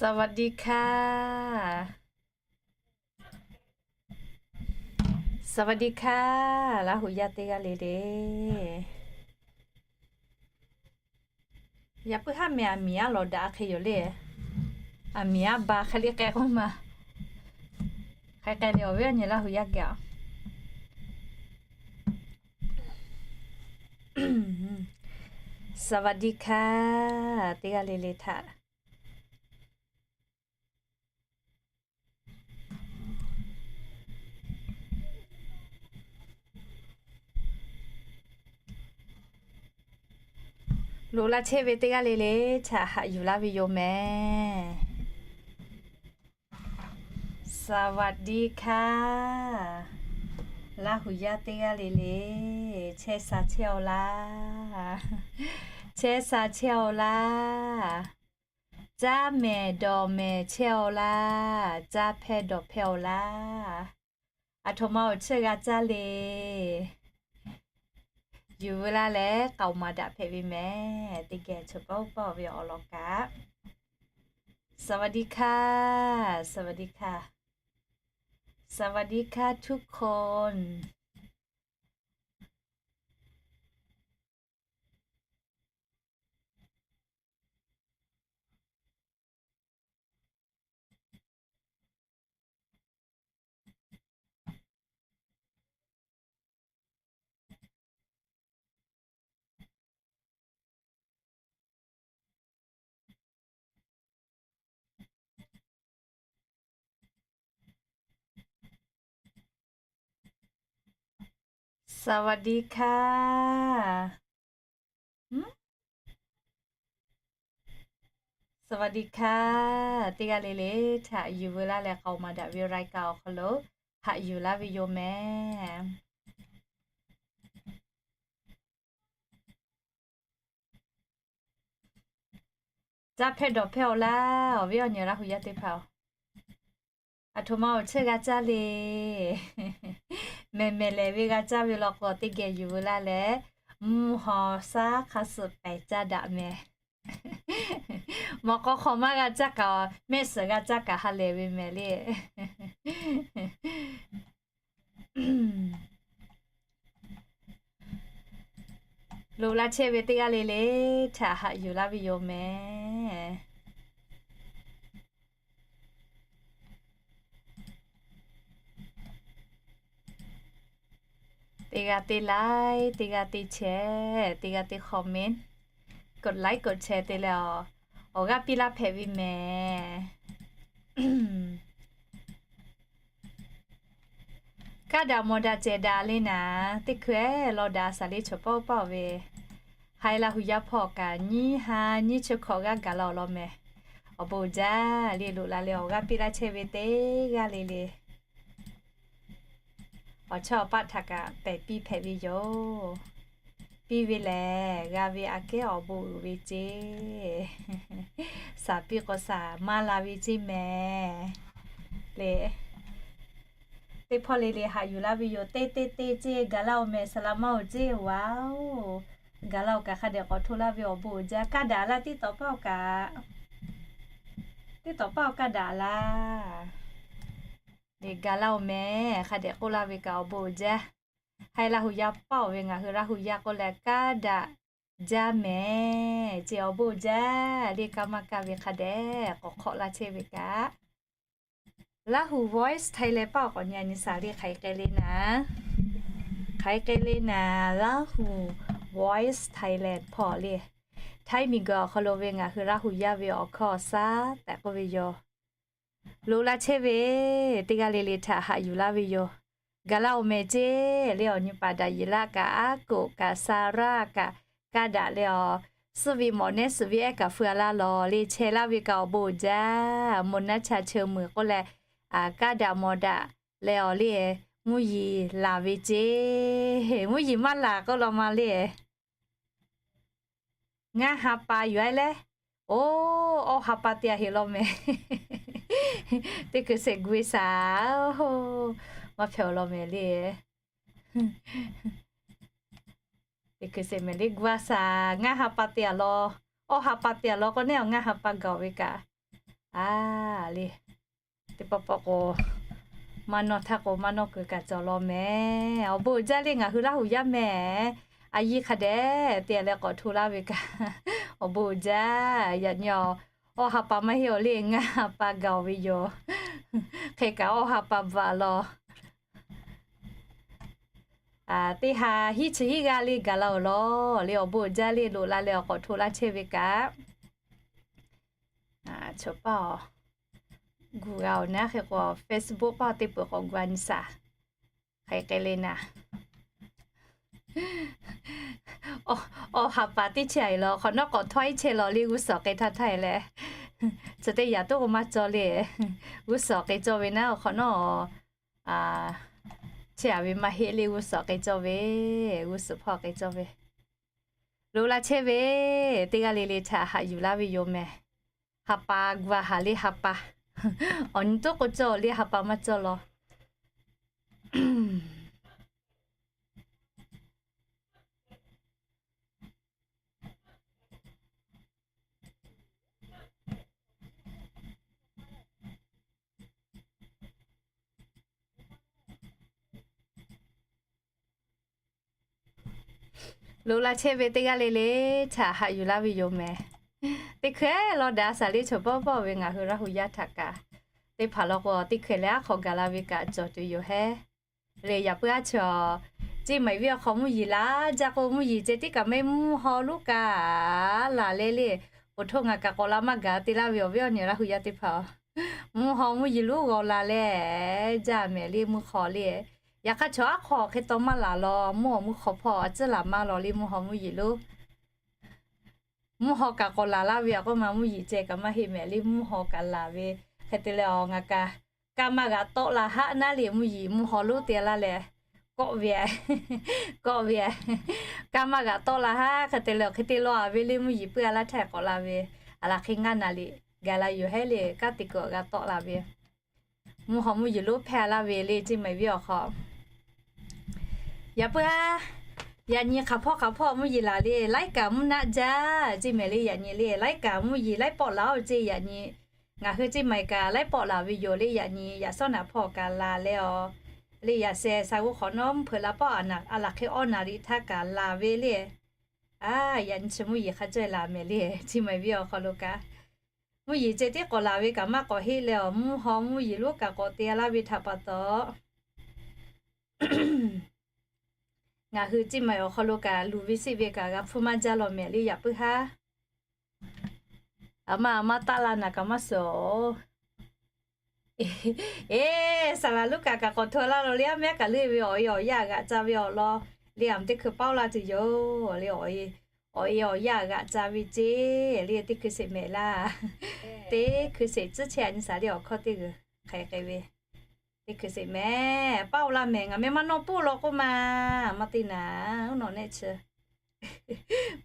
สวัสดีค่ะ สวัสดีค่ะ Laˇ huˍ yaˇ teˇ g'aˇ le le. Yaꞈ puiˉ haˉ meh aˬ miˍ aˉ lawˬ daꞈ hk'e yoˬ le. Aˬ miˍ aˉ ba hk'e le k'ai k'oˆ ma. Hk'e k'ai le awˬ viˉ awˬ nyi Laˇ huˍ yaˇ geh a. สวัสดีค่ะ teˇ g'aˇ le le htaꞈ. Loꞈ la chehˇ ve teˇ g'aˇ le le htaꞈ haꞈ yuˬ laˇ ve yoˬ mehˍ. สวัสดีค่ะ Laˇ huˍ yaˇ teˇ g'aˇ le le, chehˇ sha chehˇ-aw laˇ. Chehˇ sha chehˇ-aw laˇ. Caˇ mehˍ dawˬ mehˍ chehˇ-aw laˇ. Caˇ hpehˇ dawˬ hpehˇ-aw laˇ. Aˬ htoꞈ ma awˬ chiˇ g'a caˇ le. Yuˬ veu laˇ leh k'aoˍ maˍ daꞈ hpehꞈ ve mehˍ. Teˇ geh chaw paˇ oˇ paˇ ve awˬ lawn kaꞈ. สวัสดีค่ะ สวัสดีค่ะ สวัสดีค่ะทุกคน สวัสดีค่ะ สวัสดีค่ะ teˇ g'aˇ le le htaꞈ yuˬ veu laˇ leh k'aoˍ maˍ daꞈ ve รายการ awˬ hk'aw lo haꞈ yuˬ laˇ ve yoˬ mehˍ. Caˇ hpehˇ dawˬ hpehˇ-aw laˇ. Awˬ viˉ awˬ nyi Laˇ huˍ yaˇ teˇ hpaˍ-oˬ, aˬ htoꞈ ma awˬ chiˇ g'a caˇ le. Mehˬ mehˬ lehˬ ve g'a caˇ ve law k'o, teˇ geh yuˬ veu laˇ leh, mvuhˇ haw shaˉ hk'a suh pehˍ caˇ daꞈ mehˍ. Mawꞈ k'aw hk'aw maˇ g'a caˇ kaꞈ, mehˆ suhˍ g'a caˇ kaꞈ ha lehˬ ve mehˍ le. Loꞈ la chehˇ ve teˇ g'aˇ le le htaꞈ haꞈ yuˬ laˇ ve yoˬ mehˍ. Teˇ g'aˇ teˇ like, teˇ g'aˇ teˇ share, teˇ g'aˇ teˇ comment, กดไลค์ กดแชร์ te leh, awˬ g'aˇ piˇ laˇ hpehꞈ ve mehˍ. Kaˇ daꞈ mawˬ daꞈ cehˬ daꞈ le naˍ, teˇ hkui-eˬ law daꞈ shaˍ le chaw paˇ oˇ paˇ-oˬ ve. Haiˬ Laˇ huˍ yaˇ hpawˇ kaꞈ nyiˇ ha nyiˇ chi hkawꞈ g'aˇ gaˬ la awˬ lawn mehˍ. Awˬ bon jaˇ le loꞈ la leh awˬ g'aˇ piˇ laˇ chehˇ ve teˇ g'aˇ le le. Awˬ chawˇ awˬ paˆ htaꞈ kaꞈ pehˬ piˇ hpehꞈ ve yoˬ. Piˇ ve lehˬ g'a ve aꞈ kehˉ awˬ bon uiˍ ve ceˇ. Shaˍ piˇ k'o shaˍ maˇ la ve ceˇ mehˍ le. Teˇ hpawˇ le le haꞈ yuˬ laˇ ve yoˬ. Teˇ teˇ teˇ ceˇ gaˬ laˇ-oˬ mehˍ, saˍ laꞈ maˇ-oˬ ceˇ, oˬ, gaˬ laˇ-oˬ kaꞈ hk'a dehꞈ k'awꞈ hto laˇ ve awˬ bon uiˍ jaˇ. Kaˇ daꞈ laˇ, teˇ tawˍ paˇ-oˬ kaꞈ, teˇ tawˍ paˇ-oˬ kaˇ daꞈ laˇ. Gaˬ laˇ-oˬ mehˍ, hk'a dehꞈ k'oˆ laˇ ve kaꞈ awˬ bon uiˍ jaˇ. Haiˬ Laˇ huˍ yaˇ paˇ-oˬ ve ngaˬ hui Laˇ huˍ yaˇ k'oˆ leh kaˇ daꞈ jaˇ mehˍ ceˇ, awˬ bon uiˍ jaˇ le. Kaˇ maˇ kaˇ ve hk'a dehꞈ k'awꞈ hk'awꞈ laˇ chehˇ ve kaꞈ. Laˇ huˍ Voice Thailand paˇ awˬ k'awꞈ nyi a nyi shaˍ le hk'aˬ hk'e k'ai le naˍ. Hk'aˬ hk'e k'ai le naˍ, Laˇ huˍ Voice Thailand hpawˇ le. Htaiˇ miˬguiˬ awˬ hk'aw lo ve ngaˬ hui Laˇ huˍ yaˇ ve awˬ hkawˇ awˬ shaˉ tehꞈ k'oˆ ve yoˬ. Loꞈ la chehˇ ve teˇ g'aˇ le le htaꞈ haꞈ yuˬ laˇ ve yoˬ. Gaˬ laˇ-oˬ mehˍ ceˇ le. Awˬ nyi paˍ daꞈ yeˬ laˇ kaꞈ, aˉ koꞈ kaꞈ, Saˍraˆ kaꞈ, kaˇ daꞈ leh awˬ, suhˆ ve mawꞈ nehˉ suhˍ ve ehˉ kaꞈ feu-a laˇ lawˬ le. Chehˇ laˇ ve kaꞈ awˬ bon uiˍ jaˇ. Mvuhˇ naˉ cha cheu muiˬ k'oˆ leh, kaˇ daꞈ mawˬ daꞈ leh awˬ le, mvuhˇ yeˬ laˬ ve ceˇ. Mvuhˇ yeˬ maˇ laˬ k'oˆ law ma le. Ngaˇ ha pa yoˬ-a leh, oˇ, awˇ ha pa te-a heˍ law mehˍ. Teˇ hkui sheˍ gu ve shaˍ, maˇ hpehꞈ-oˬ law mehˍ le. Teˇ hkui sheˍ mehˍ le gu-a shaˍ, ngaˇ ha pa te-a law, awˇ ha pa te-a law k'o, neˉ awˬ ngaˇ ha pa gaˬ-oˬ ve kaꞈ. A le, teˇ pawˆ pawˆ k'o, maˇ nawˇ htaˇ k'o maˇ nawˇ kuiˬ kaꞈ cawˬ law mehˍ. Awˬ bon uiˍ jaˇ le ngaˬ hui Laˇ huˍ yaˇ mehˍ. A yiˇ hk'a dehꞈ te leh k'awꞈ hto laˇ ve kaꞈ, awˬ bon uiˍ jaˇ. Yaꞈ nyi awˬ, awˬ ha pa maˇ heˆ awˬ le, ngaˇ ha pa gaˬ ve yoˬ. Hk'e kaꞈ awˬ ha pa bvuhꞈ law. Teˇ ha hiˉ chi hiˉ g'aˇ le gaˬ la awˬ lawn le, awˬ bon uiˍ jaˇ le, loꞈ la leh awˬ k'awꞈ hto laˇ chehˇ ve kaꞈ. Chaw paˇ-oˬ, gu g'a-oˬ naˉ hk'e k'o Facebook paˇ teˇ peuˬ k'awꞈ gu a nyi shaˍ. Hk'e k'ai le naˍ. Awˬ ha pa teˇ chehˇ a e law, hk'awꞈ nawˉ k'awꞈ htawˇ iˉ chehˇ law le, g'uˇ suhˍ k'ai htaˇ htaˇ e leh, chi teˇ yaꞈ tuˉ k'o maˇ cawˇ le. G'uˇ suhˍ k'ai cawˇ ve naˉ, hk'awꞈ nawˉ chehˇ a ve maˇ heˆ le, g'uˇ suhˍ k'ai cawˇ ve, g'uˇ suhˍ hpawˇ k'ai cawˇ ve. Loꞈ la chehˇ ve, teˇ g'aˇ le le htaꞈ haꞈ yuˬ laˇ ve yoˬ mehˍ. Ha pa gu a haˍ le ha pa. Awˬ nyi tuˉ k'o cawˇ le ha pa maˇ cawˇ law. Loꞈ la chehˇ ve teˇ g'aˇ le le htaꞈ haꞈ yuˬ laˇ ve yoˬ mehˍ. Teˇ hkui law daꞈ a shaˍ le, chaw paˇ paˇ ve ngaˬ hui Laˇ huˍ yaˇ htaꞈ kaꞈ, teˇ hpaˍ law k'o teˇ hkui leh aˉ hk'aw gaˬ la ve kaꞈ cawˬ tuˬ yoˬ hehˉ. Le yaꞈ puiˉ aˉ chaw, Ceˇ maiˍ venˇ awˬ hk'aw mvuhˇ yeˬ laˇ jaˇ k'o, mvuhˇ yeˬ ceh tiˉ kaꞈ mehˆ mvuhˇ haw lonˉ kaꞈ laˬ leh le, oˬ htoˇ ngaˬ kaꞈ k'awꞈ la maˇ gaˬ te laˇ ve awˬ viˉ awˬ nyi Laˇ huˍ yaˇ teˇ hpaˍ-oˬ, mvuhˇ haw mvuhˇ yeˬ lonˉ g'aw la leh jaˇ mehˍ le mvuhˇ haw le. Yaꞈ hk'aˇ chaw aˉ hk'aw hk'e taw maˇ laˬ law, mvuhˇ haw mvuhˇ hk'aw hpawˇ a tcuhˉ laˬ maˇ law le mvuhˇ haw mvuhˇ yeˬ lonˉ. Mvuhˇ haw kaꞈ k'awꞈ laˬ laˇ ve a k'oˆ ma, mvuhˇ yeˬ ceh kaꞈ maˇ heˆ mehˍ le mvuhˇ haw kaꞈ laˬ ve. Hk'e te leh awˬ ngaˬ kaꞈ, kaˇ maˇ g'aꞈ tawˆ la haˆ naˉ le mvuhˇ yeˬ mvuhˇ haw lonˉ te laˇ leh, kawˆ ve, kawˆ ve, kaˇ maˇ g'aꞈ tawˆ la haˆ hk'e te leh awˬ hk'e te law a ve le mvuhˇ yeˬ puiˉ a laˇ htaˇ k'awꞈ la ve, a laˬ hk'e ngaˇ naˍ liꞈ gaˬ la yoˬ hehˉ le, kanˉ te kuiˬ g'a tawˆ la ve. Mvuhˇ haw mvuhˇ yeˬ lonˉ hpehˇ a laˇ ve le Ceˇ maiˍ venˇ awˬ hk'aw. Yaꞈ puiˉ aˉ, yaꞈ nyi hk'aˬ hpawˇ hk'aˬ hpawˇ mvuhˇ yeˬ laˬ le, laiˉ kaꞈ mvuhˇ naˆ jaˇ Ceˇ maiˍ le yaꞈ nyi le, laiˉ kaꞈ mvuhˇ yeˬ laiˉ pawˆ laˬ-oˬ Ceˇ yaꞈ nyi. Ngaˬ hui Ceˇ maiˍ kaꞈ laiˉ pawˆ laˬ ve yoˬ le yaꞈ nyi, yaꞈ shawˉ naꞈ hpawˇ kaꞈ laˬ leh awˬ, le yaꞈ sheh sha g'oˇ hk'awꞈ nawˉ mvuhˇ hpeuꞈ la pawˆ a laˬ hk'e awˇ naˍ liꞈ htaˇ kaꞈ laˬ ve le. A, yaꞈ nyi chi mvuhˇ yeˬ hk'a caweh laˬ mehˍ le Ceˇ maiˍ venˇ awˬ hk'aw lo kaꞈ, mvuhˇ yeˬ ceh tiˉ k'awꞈ laˬ ve kaꞈ maˇ k'awꞈ heˆ leh awˬ, mvuhˇ haw mvuhˇ yeˬ lonˉ kaꞈ k'awꞈ te a laˇ ve htaꞈ pa taw, ngaˬ hui Ceˇ maiˍ awˬ hk'aw lo kaꞈ luˬ ve seˆ ve kaꞈ g'a hpfuhˇ maˇ jaˇ law mehˍ le yaꞈ puiˉ haˉ. A ma a ma taˆ la naˍ kaꞈ maˇ suhˍ-oˬ. Eˬ, saˍ laˍ Luˉkaꞈ kaꞈ k'awꞈ hto laˇ law le, aˉ mehˉ kaꞈ leuˆ ve awˬ e awˬ yaˇ g'aꞈ ca ve awˬ lawn le, aˬ teˇ hkui paoˇ laˇ tuˬ yoˬ le. Awˬ e awˬ yaˇ g'aꞈ ca ve ceˇ le, teˇ hkui sheˍ mehˍ laˇ. Teˇ hkui sheˍ tcuhˉ chehˇ a nyi shaˍ le awˬ hkawˇ teˇ g'uiˬ hk'e k'ai ve. Teˇ hkui sheˍ mehˍ paoˇ laˇ mehˍ, ngaˬ meh maˇ nawˇ puˇ law k'oˆ ma, maˇ te naˍ, uˉ nawˬ nehˆ chi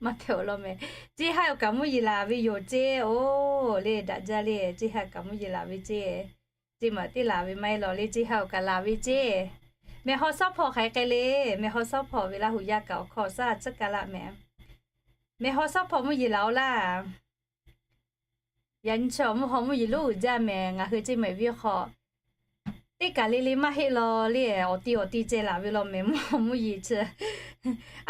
maˇ hpehꞈ-oˬ law mehˍ. Ceˇ haˉ-oˬ kaꞈ mvuhˇ yeˬ laˬ ve yoˬ ceˇ-oˬ le, daꞈ jaˇ le. Ceˇ haˉ kaꞈ mvuhˇ yeˬ laˬ ve ceˇ, Ceˇ maiˍ teˇ laˬ ve maˇ heˆ law le, Ceˇ haˉ-oˬ kaꞈ laˬ ve ceˇ. Meh haw sawˉ hpawˇ hk'aˬ hk'e le, meh haw sawˉ hpawˇ ve Laˇ huˍ yaˇ kaꞈ awˬ hkawˇ shaˉ tcuhˉ kaˇ laˇ mehˍ. Meh haw sawˉ hpawˇ mvuhˇ yeˬ laˬ-oˬ laˇ. Yaꞈ nyi chi mvuhˇ haw mvuhˇ yeˬ lonˉ uiˍ jaˇ mehˍ, ngaˬ hui Ceˇ maiˍ venˇ hk'aw teˇ kaˬ le le maˇ heˆ law le, awˬ ti awˬ ti ceh laˬ ve law mehˍ mvuhˇ haw mvuhˇ yeˬ chi.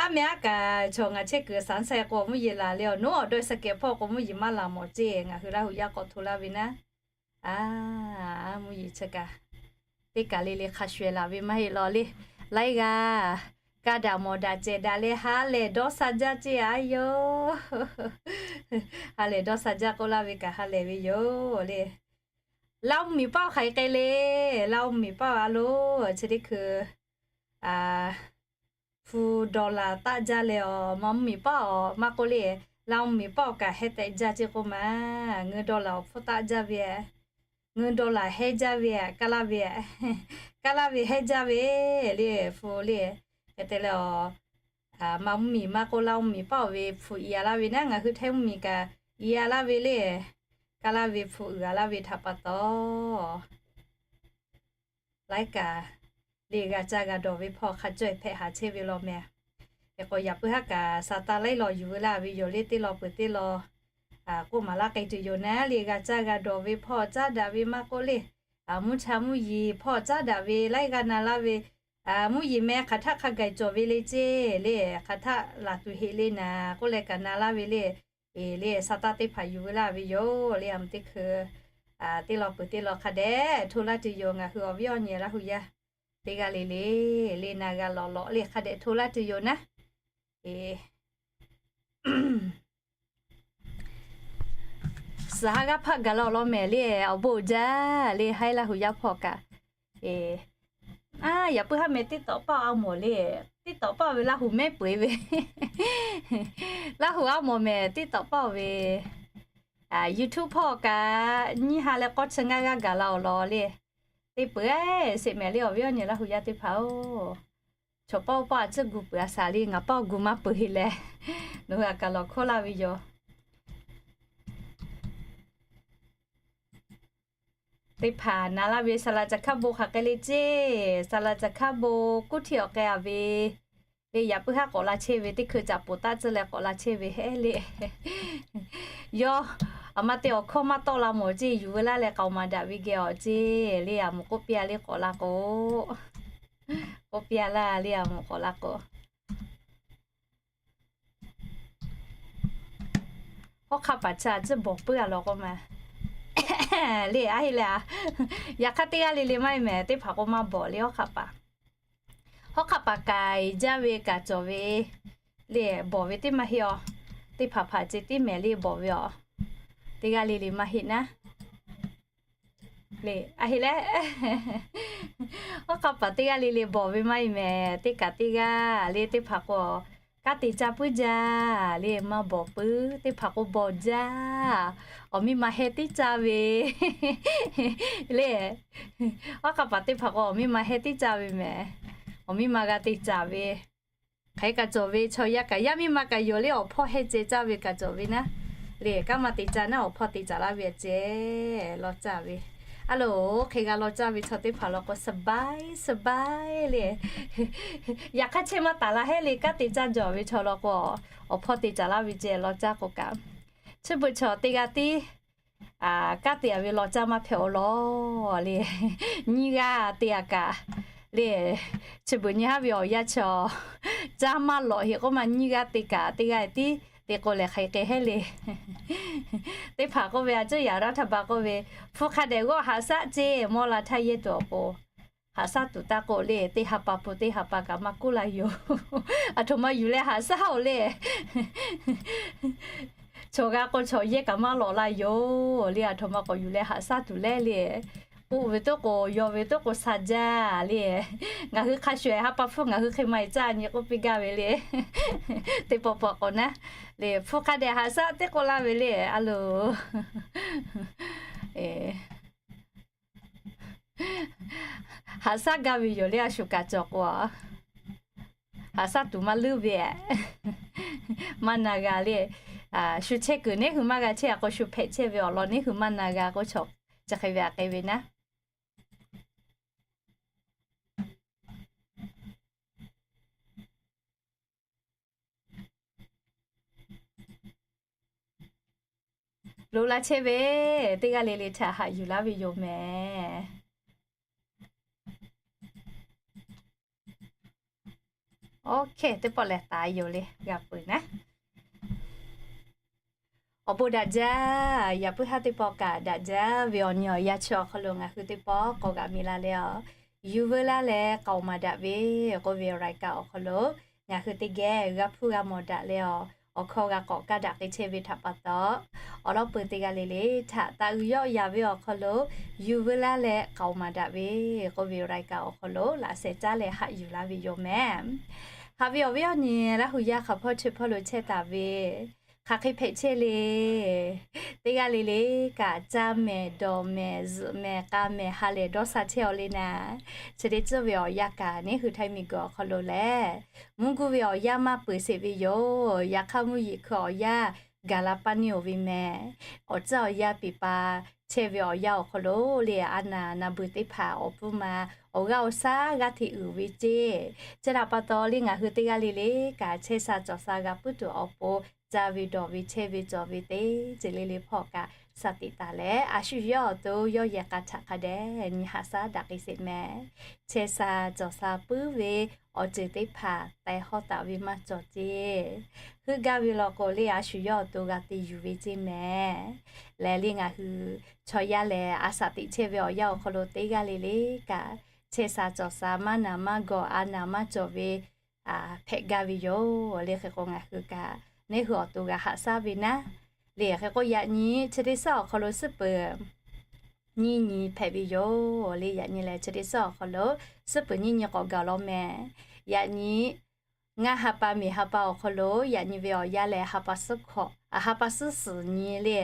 Aˉ meh aˉ kaꞈ chaw ngaˬ chehˇ kuiˬ saˍ saˍ k'o mvuhˇ yeˬ laˬ le, awˬ nawˉ awˬ dawˇ saˍ kehˍ hpawˇ k'o mvuhˇ yeˬ maˇ laˬ mawˬ ceˇ, ngaˬ hui Laˇ huˍ yaˇ k'awꞈ hto laˇ ve naˉ. A, mvuhˇ yeˬ chi kaꞈ teˇ kaˬ le le hk'a shuˍ shuˍ laˬ ve maˇ heˆ law le. Laiˉ g'aˇ kaˇ daꞈ mawˬ daꞈ cehˬ daꞈ leh ha lehˬ dawˇ sha jaˇ ceˇ a yoˬ. Ha lehˬ dawˇ sha jaˇ k'oˆ laˇ ve kaꞈ ha lehˬ ve yoˬ le. Laˇ mvuhˇ miˬ paˆ hk'aˬ hk'e le, Laˇ mvuhˇ miˬ paˆ a lo, chi teˇ hkui hpu dawˇ laˬ taˆ jaˇ leh awˬ, maˇ mvuhˇ miˬ paˆ awˬ maˇ k'oˆ le, Laˇ mvuhˇ miˬ paˆ awˬ kaꞈ heh tehꞈ jaˇ ceˇ k'oˆ ma. Ngeu dawˇ laˬ awˬ hpfuhˇ taˆ jaˇ ve, ngeu dawˇ laˬ heh jaˇ ve, kaˇ laˇ ve, kaˇ laˇ ve heh jaˇ ve le, hpu le. Hk'e te leh awˬ, maˇ mvuhˇ miˬ maˇ k'oˆ Laˇ mvuhˇ miˬ paˆ awˬ ve hpu i a laˇ ve naˉ, ngaˬ hui Htaiˇ mvuhˇ miˬ kaꞈ i a laˇ ve le, kaˇ laˇ ve hpu uiˍ a laˇ ve htaꞈ pa taw laiˉ kaꞈ le g'a caˇ g'a dawˬ ve hpawˇ hk'a caweh hpehꞈ haˍ chehˇ ve law mehˍ. Hk'e k'o yaꞈ puiˉ haˉ kaꞈ Saˍtanˍ laiˉ law yuˬ veu laˇ ve yoˬ le, teˇ law peuˬ teˇ law. k'oˆ maˍ laˇ k'ai tuˬ yoˬ naˉ le. G'a caˇ g'a dawˬ ve hpawˇ caˉ daꞈ ve maˇ k'oˆ le, mvuhˇ cha mvuhˇ yeˬ hpawˇ caˉ daꞈ ve laiˉ g'aˇ na laˇ ve, mvuhˇ yeˬ meh hk'aˬ htaˆ hk'a gaˬ cawˬ ve le ceˇ le, hk'aˬ htaˆ laˬ tuˬ heꞈ le naˍ k'oˆ leh kaꞈ na laˇ ve le. Eˬ le, sa taˇ teˇ hpaˍ yuˬ veu laˇ ve yoˬ le. A mvuhˇ teˇ hkui teˇ law peuˬ teˇ law hk'a dehꞈ hto laˇ tuˬ yoˬ. Ngaˬ hui awˬ viˉ awˬ nyi Laˇ hu yaˇ teˇ g'aˇ le le, le na g'a lawꞈ lawꞈ le hk'a dehꞈ hto laˇ tuˬ yoˬ naˉ. Eˬ, suhˍ ha g'aˇ hpaˆ gaˬ la awˬ lawn mehˍ le, awˬ bon jaˇ le, haiˉ Laˇ hu yaˇ hpawˇ kaꞈ. Eˬ, a, yaꞈ puiˉ haˉ meh teˇ tawꞈ paˆ a mawˬ le, teˇ tawꞈ paˆ ve Laˇ hu mehˉ peu eˬ ve, Laˇ hu a mawˬ mehˍ teˇ tawꞈ paˆ ve, YouTube hpawˇ kaꞈ nyiˇ ha leh k'awˇ chi ngaˇ g'aˇ gaˬ la awˬ lawn le. Te peuˬ eˬ sheˍ mehˍ le awˬ viˉ awˬ nyi Laˇ hu yaˇ teˇ hpaˍ-oˬ. Chaw paˆ oˇ paˆ a ciˉ gu peuˬ a shaˍ le, ngaˬ paˆ gu maˇ peuˬ heˆ leh, nawˬ hui a kaˬ lawˬ hkawˇ laˇ ve yoˬ. Teˇ hpaˍ na laˇ ve saˍ laˍ caˬ hkaˇ bon hk'aˬ k'ai le ceˇ, saˍ laˍ caˬ hkaˇ bon kuˉ htiˇ awˬ k'ai a ve, le yaꞈ puiˉ haˉ k'awꞈ la chehˇ ve teˇ hkui caꞈ poˍ taˆ tcuhˇ leh k'awꞈ la chehˇ ve heˆ le. Yawˇ, a ma te awˬ hkawˇ maˇ tawˆ la mawˬ ceˇ, yuˬ veu laˇ leh k'aoˍ maˍ daꞈ ve geh awˬ ceˇ le, a moˍ k'oˆ piˇ a le k'awꞈ la k'o, k'oˆ piˇ a laˇ le, a moˍ k'awꞈ la k'o. Hawˉ hk'aˆ paˍ chi a ciˉ bawˬ puiˉ a law k'o ma le, a heˆ leh a, yaꞈ hk'aˇ teˇ g'aˇ le le maˇ heˆ mehˍ, teˇ hpaˍ k'o maˇ bawˬ le hawˉ hk'aˆ paˍ. Hawˉ hk'aˆ paˍ k'ai jaˇ ve kaꞈ cawˬ ve le, bawˬ ve teˇ maˇ heˆ a. Teˇ hpaˍ hpaˍ ce tiˉ mehˍ le bawˬ ve a. Teˇ g'aˇ le le maˇ heˆ naˉ. Le, a heˆ leh, hawˉ hk'aˆ paˍ teˇ g'aˇ le le bawˬ ve maˇ heˆ mehˍ, teˇ kaꞈ teˇ g'aˇ le teˇ hpaˍ k'o, kanˉ te caˇ puiˉ jaˇ le, maˇ bawˬ puiˉ, teˇ hpaˍ k'o bawˬ jaˇ, awˬ miˇ ma heh tiˉ caˇ ve le. Hawˉ hk'aˆ paˍ teˇ hpaˍ k'o awˬ miˇ ma heh tiˉ caˇ ve mehˍ, awˬ miˇ ma g'a te caˍ ve. Hk'e kaꞈ cawˬ ve chaw yaˇ kaꞈ yaˇ miˇ ma kaꞈ yoˬ le, awˬ hpawˇ heh ceh caˇ ve kaꞈ cawˬ ve naˉ. Le kanˉ maˇ te caˇ naˉ, awˬ hpawˇ te caˍ laˇ ve a ceh, law caˇ ve. A loˬ, hk'e g'a law caˇ ve chaw teˇ hpaˍ law k'o สบาย สบาย le. Yaꞈ hk'aˇ chehˇ maˇ taˍ la heˆ le, kanˉ te caˇ jawˬ ve chaw law k'o, awˬ hpawˇ te caˍ laˇ ve ceh law caˇ k'o kaꞈ, chi beuꞈ chaw teˇ g'aˇ tiˉ kanˉ te a ve law caˇ maˇ hpehꞈ-o law le. Nyiˇ g'aˇ te a kaꞈ le, chi beuꞈ nyi haˉ ve awˬ yanˇ chaw caˇ maˇ lawꞈ heˆ k'oˆ ma, nyiˇ g'aˇ te kaꞈ teˇ g'aˇ tiˉ te k'o lehˬ hk'aˬ hk'e hehˉ le. Teˇ hpaˍ k'oˆ ve a ciˉ yaꞈ raˇ htaˇ ba k'oˆ ve, hpu hk'a dehꞈ g'awˇ haꞈ shaˉ ceˇ, mawˇ la htaˇ yehˇ tuˬ awˬ pon haꞈ shaˉ tuˬ taˇ k'oˆ le, teˇ ha pa pun teˇ ha pa kaꞈ maˇ kuˉ la yoˬ. Aˬ htoꞈ ma yuˬ leh haꞈ shaˉ-oˬ le. Chaw g'a k'o chaw yehˇ kaꞈ maˇ lawꞈ la yoˬ le, aˬ htoꞈ ma k'awꞈ yuˬ leh haꞈ shaˉ tuˬ leh le. K'oˆ ve toˉ k'o, yaw ve toˉ k'o sha jaˇ le. Ngaˬ hui hk'a shuˍ eˬ ha pa hpfuhˇ ngaˬ hui hk'e ma eˬ caˇ nyi k'oˆ piˇ gaˇ ve le. Teˇ pawˆ pawˆ k'o naˉ le, hpu hk'a dehꞈ haꞈ shaˉ teˇ k'oˆ laˇ ve le. A loˬ, haꞈ shaˉ gaˇ ve yoˬ le, a shu kaꞈ cawˬ k'o, haꞈ shaˉ tuˬ maˇ leuˉ ve, maˇ na g'a le. Shu chehˇ kuiˬ neˉ hui maˇ g'a chehˇ a k'o, shu hpehꞈ chehˇ ve awˬ lawn neˉ hui maˇ na g'a k'o, chi hk'e ve a k'ai ve naˉ. Loꞈ la chehˇ ve teˇ g'aˇ le le htaꞈ haꞈ yuˬ laˇ ve yoˬ mehˍ. Oˇ hk'e teˇ pawˆ lehˬ taˍ yoˬ le, g'a peuˬ naˉ. Awˬ bon daꞈ jaˇ. Yaꞈ puiˉ haˉ teˇ pawˆ kaꞈ daꞈ jaˇ ve awˬ nyi awˬ yanˇ chi awˬ hk'aw lo ngaˬ hui teˇ pawˆ k'awꞈ g'a miˬ la leh a, yuˬ veu laˇ leh k'aoˍ maˍ daꞈ ve k'oˆ ve awˬ รายการ awˬ hk'aw lo ngaˬ hui teˇ geh g'a hpuˇ g'a mawˬ daꞈ leh a, awˬ hkawˇ g'a k'awꞈ kaˇ daꞈ k'ai chehˇ ve htaꞈ pa taw, awˬ lawn peuˬ teˇ g'aˇ le le htaꞈ taˍ uiˍ yawˆ yaˍ ve awˬ hk'aw lo yuˬ veu laˇ leh k'aoˍ maˍ daꞈ ve k'oˆ ve awˬ รายการ awˬ hk'aw lo laꞈ sheh caˉ leh haꞈ yuˬ laˇ ve yoˬ mehˍ. Haꞈ ve awˬ viˉ awˬ nyi Laˇ hu yaˇ hk'aˬ hpawˇ chi hpawˇ lo chehˇ taˍ ve, hk'aˬ hk'e hpehꞈ chehˇ le. Teˇ g'aˇ le le kaꞈ caˇ mehˍ, dawˬ mehˍ, zuhꞈ mehˍ, k'a mehˍ, ha lehˬ dawˇ sha chehˇ-aw le naˉ. Chi teˇ ceuˬ ve awˬ yanˇ kaꞈ neˉ hui Htaiˇ miˬguiˬ awˬ hk'aw lo lehˬ, mvuhˇ guˇ ve awˬ yanˇ maˇ peuˬ sheˍ ve yoˬ. Yaꞈ hk'aˇ mvuhˇ yeˬ hkui awˬ yanˇ gaˬ la paˇ neˇ-oˬ ve mehˍ. K'awꞈ tcuhˉ awˬ yanˇ piˍ pa chehˇ ve awˬ yanˇ awˬ hk'aw lo le, a naˍ naˍ beuˬ teˇ hpaˍ awˬ pfuhˇ ma awˬ g'aˇ awˬ shaˉ g'aˇ hteꞈ uiˍ ve ceˇ. Chi htaꞈ pa taw le ngaˬ hui teˇ g'aˇ le le kaꞈ chehˇ sha cawˬ sha g'a puiˉ tuˬ awˬ pon caˇ ve dawˬ ve chehˇ ve cawˬ ve teˇ ceuˬ le le hpawˇ kaꞈ shaˍ tiꞈ taˍ leh, a shu yawˇ awˬ to yawˇ yehˬ k'a htaꞈ hk'a dehꞈ nyi haꞈ shaˉ daꞈ k'ai sheˍ mehˍ. Chehˇ sha cawˬ sha puiˉ ve awˬ ceuˬ teˇ hpaˍ taiˍ hawˇ taˍ ve maˇ cawˬ ceˇ. Heuˆ gaˇ ve law k'o le, a shu yawˇ awˬ to g'a te yuˬ ve ceˇ mehˍ. Lehˬ le ngaˬ hui chaw yaˇ lehˬ, a shaˍ tiꞈ chehˇ ve awˬ yanˇ awˬ hk'aw lo teˇ g'aˇ le le kaꞈ, chehˇ sha cawˬ sha maˇ naˍ maˇ gawˬ, a naˍ maˇ cawˬ ve hpehꞈ gaˇ ve yoˬ. Le hk'e k'o ngaˬ hui kaꞈ neˇ hui awˬ to g'a haꞈ shaˉ ve naˉ. Le hk'e k'o yaꞈ nyi chi teˇ suhˉ awˬ hk'aw lo suhˉ peuˬ nyiˇ nyi hpehꞈ ve yoˬ. Le yaꞈ nyi lehˬ chi teˇ suhˉ awˬ hk'aw lo suhˉ peuˬ nyiˇ nyi k'awꞈ gaˬ law mehˍ. Yaꞈ nyi ngaˇ ha pa miˬ ha pa awˬ hk'aw lo yaꞈ nyi ve awˬ yanˇ lehˬ, ha pa suhˉ hk'awꞈ, ha pa suhˉ suhˍ nyi le,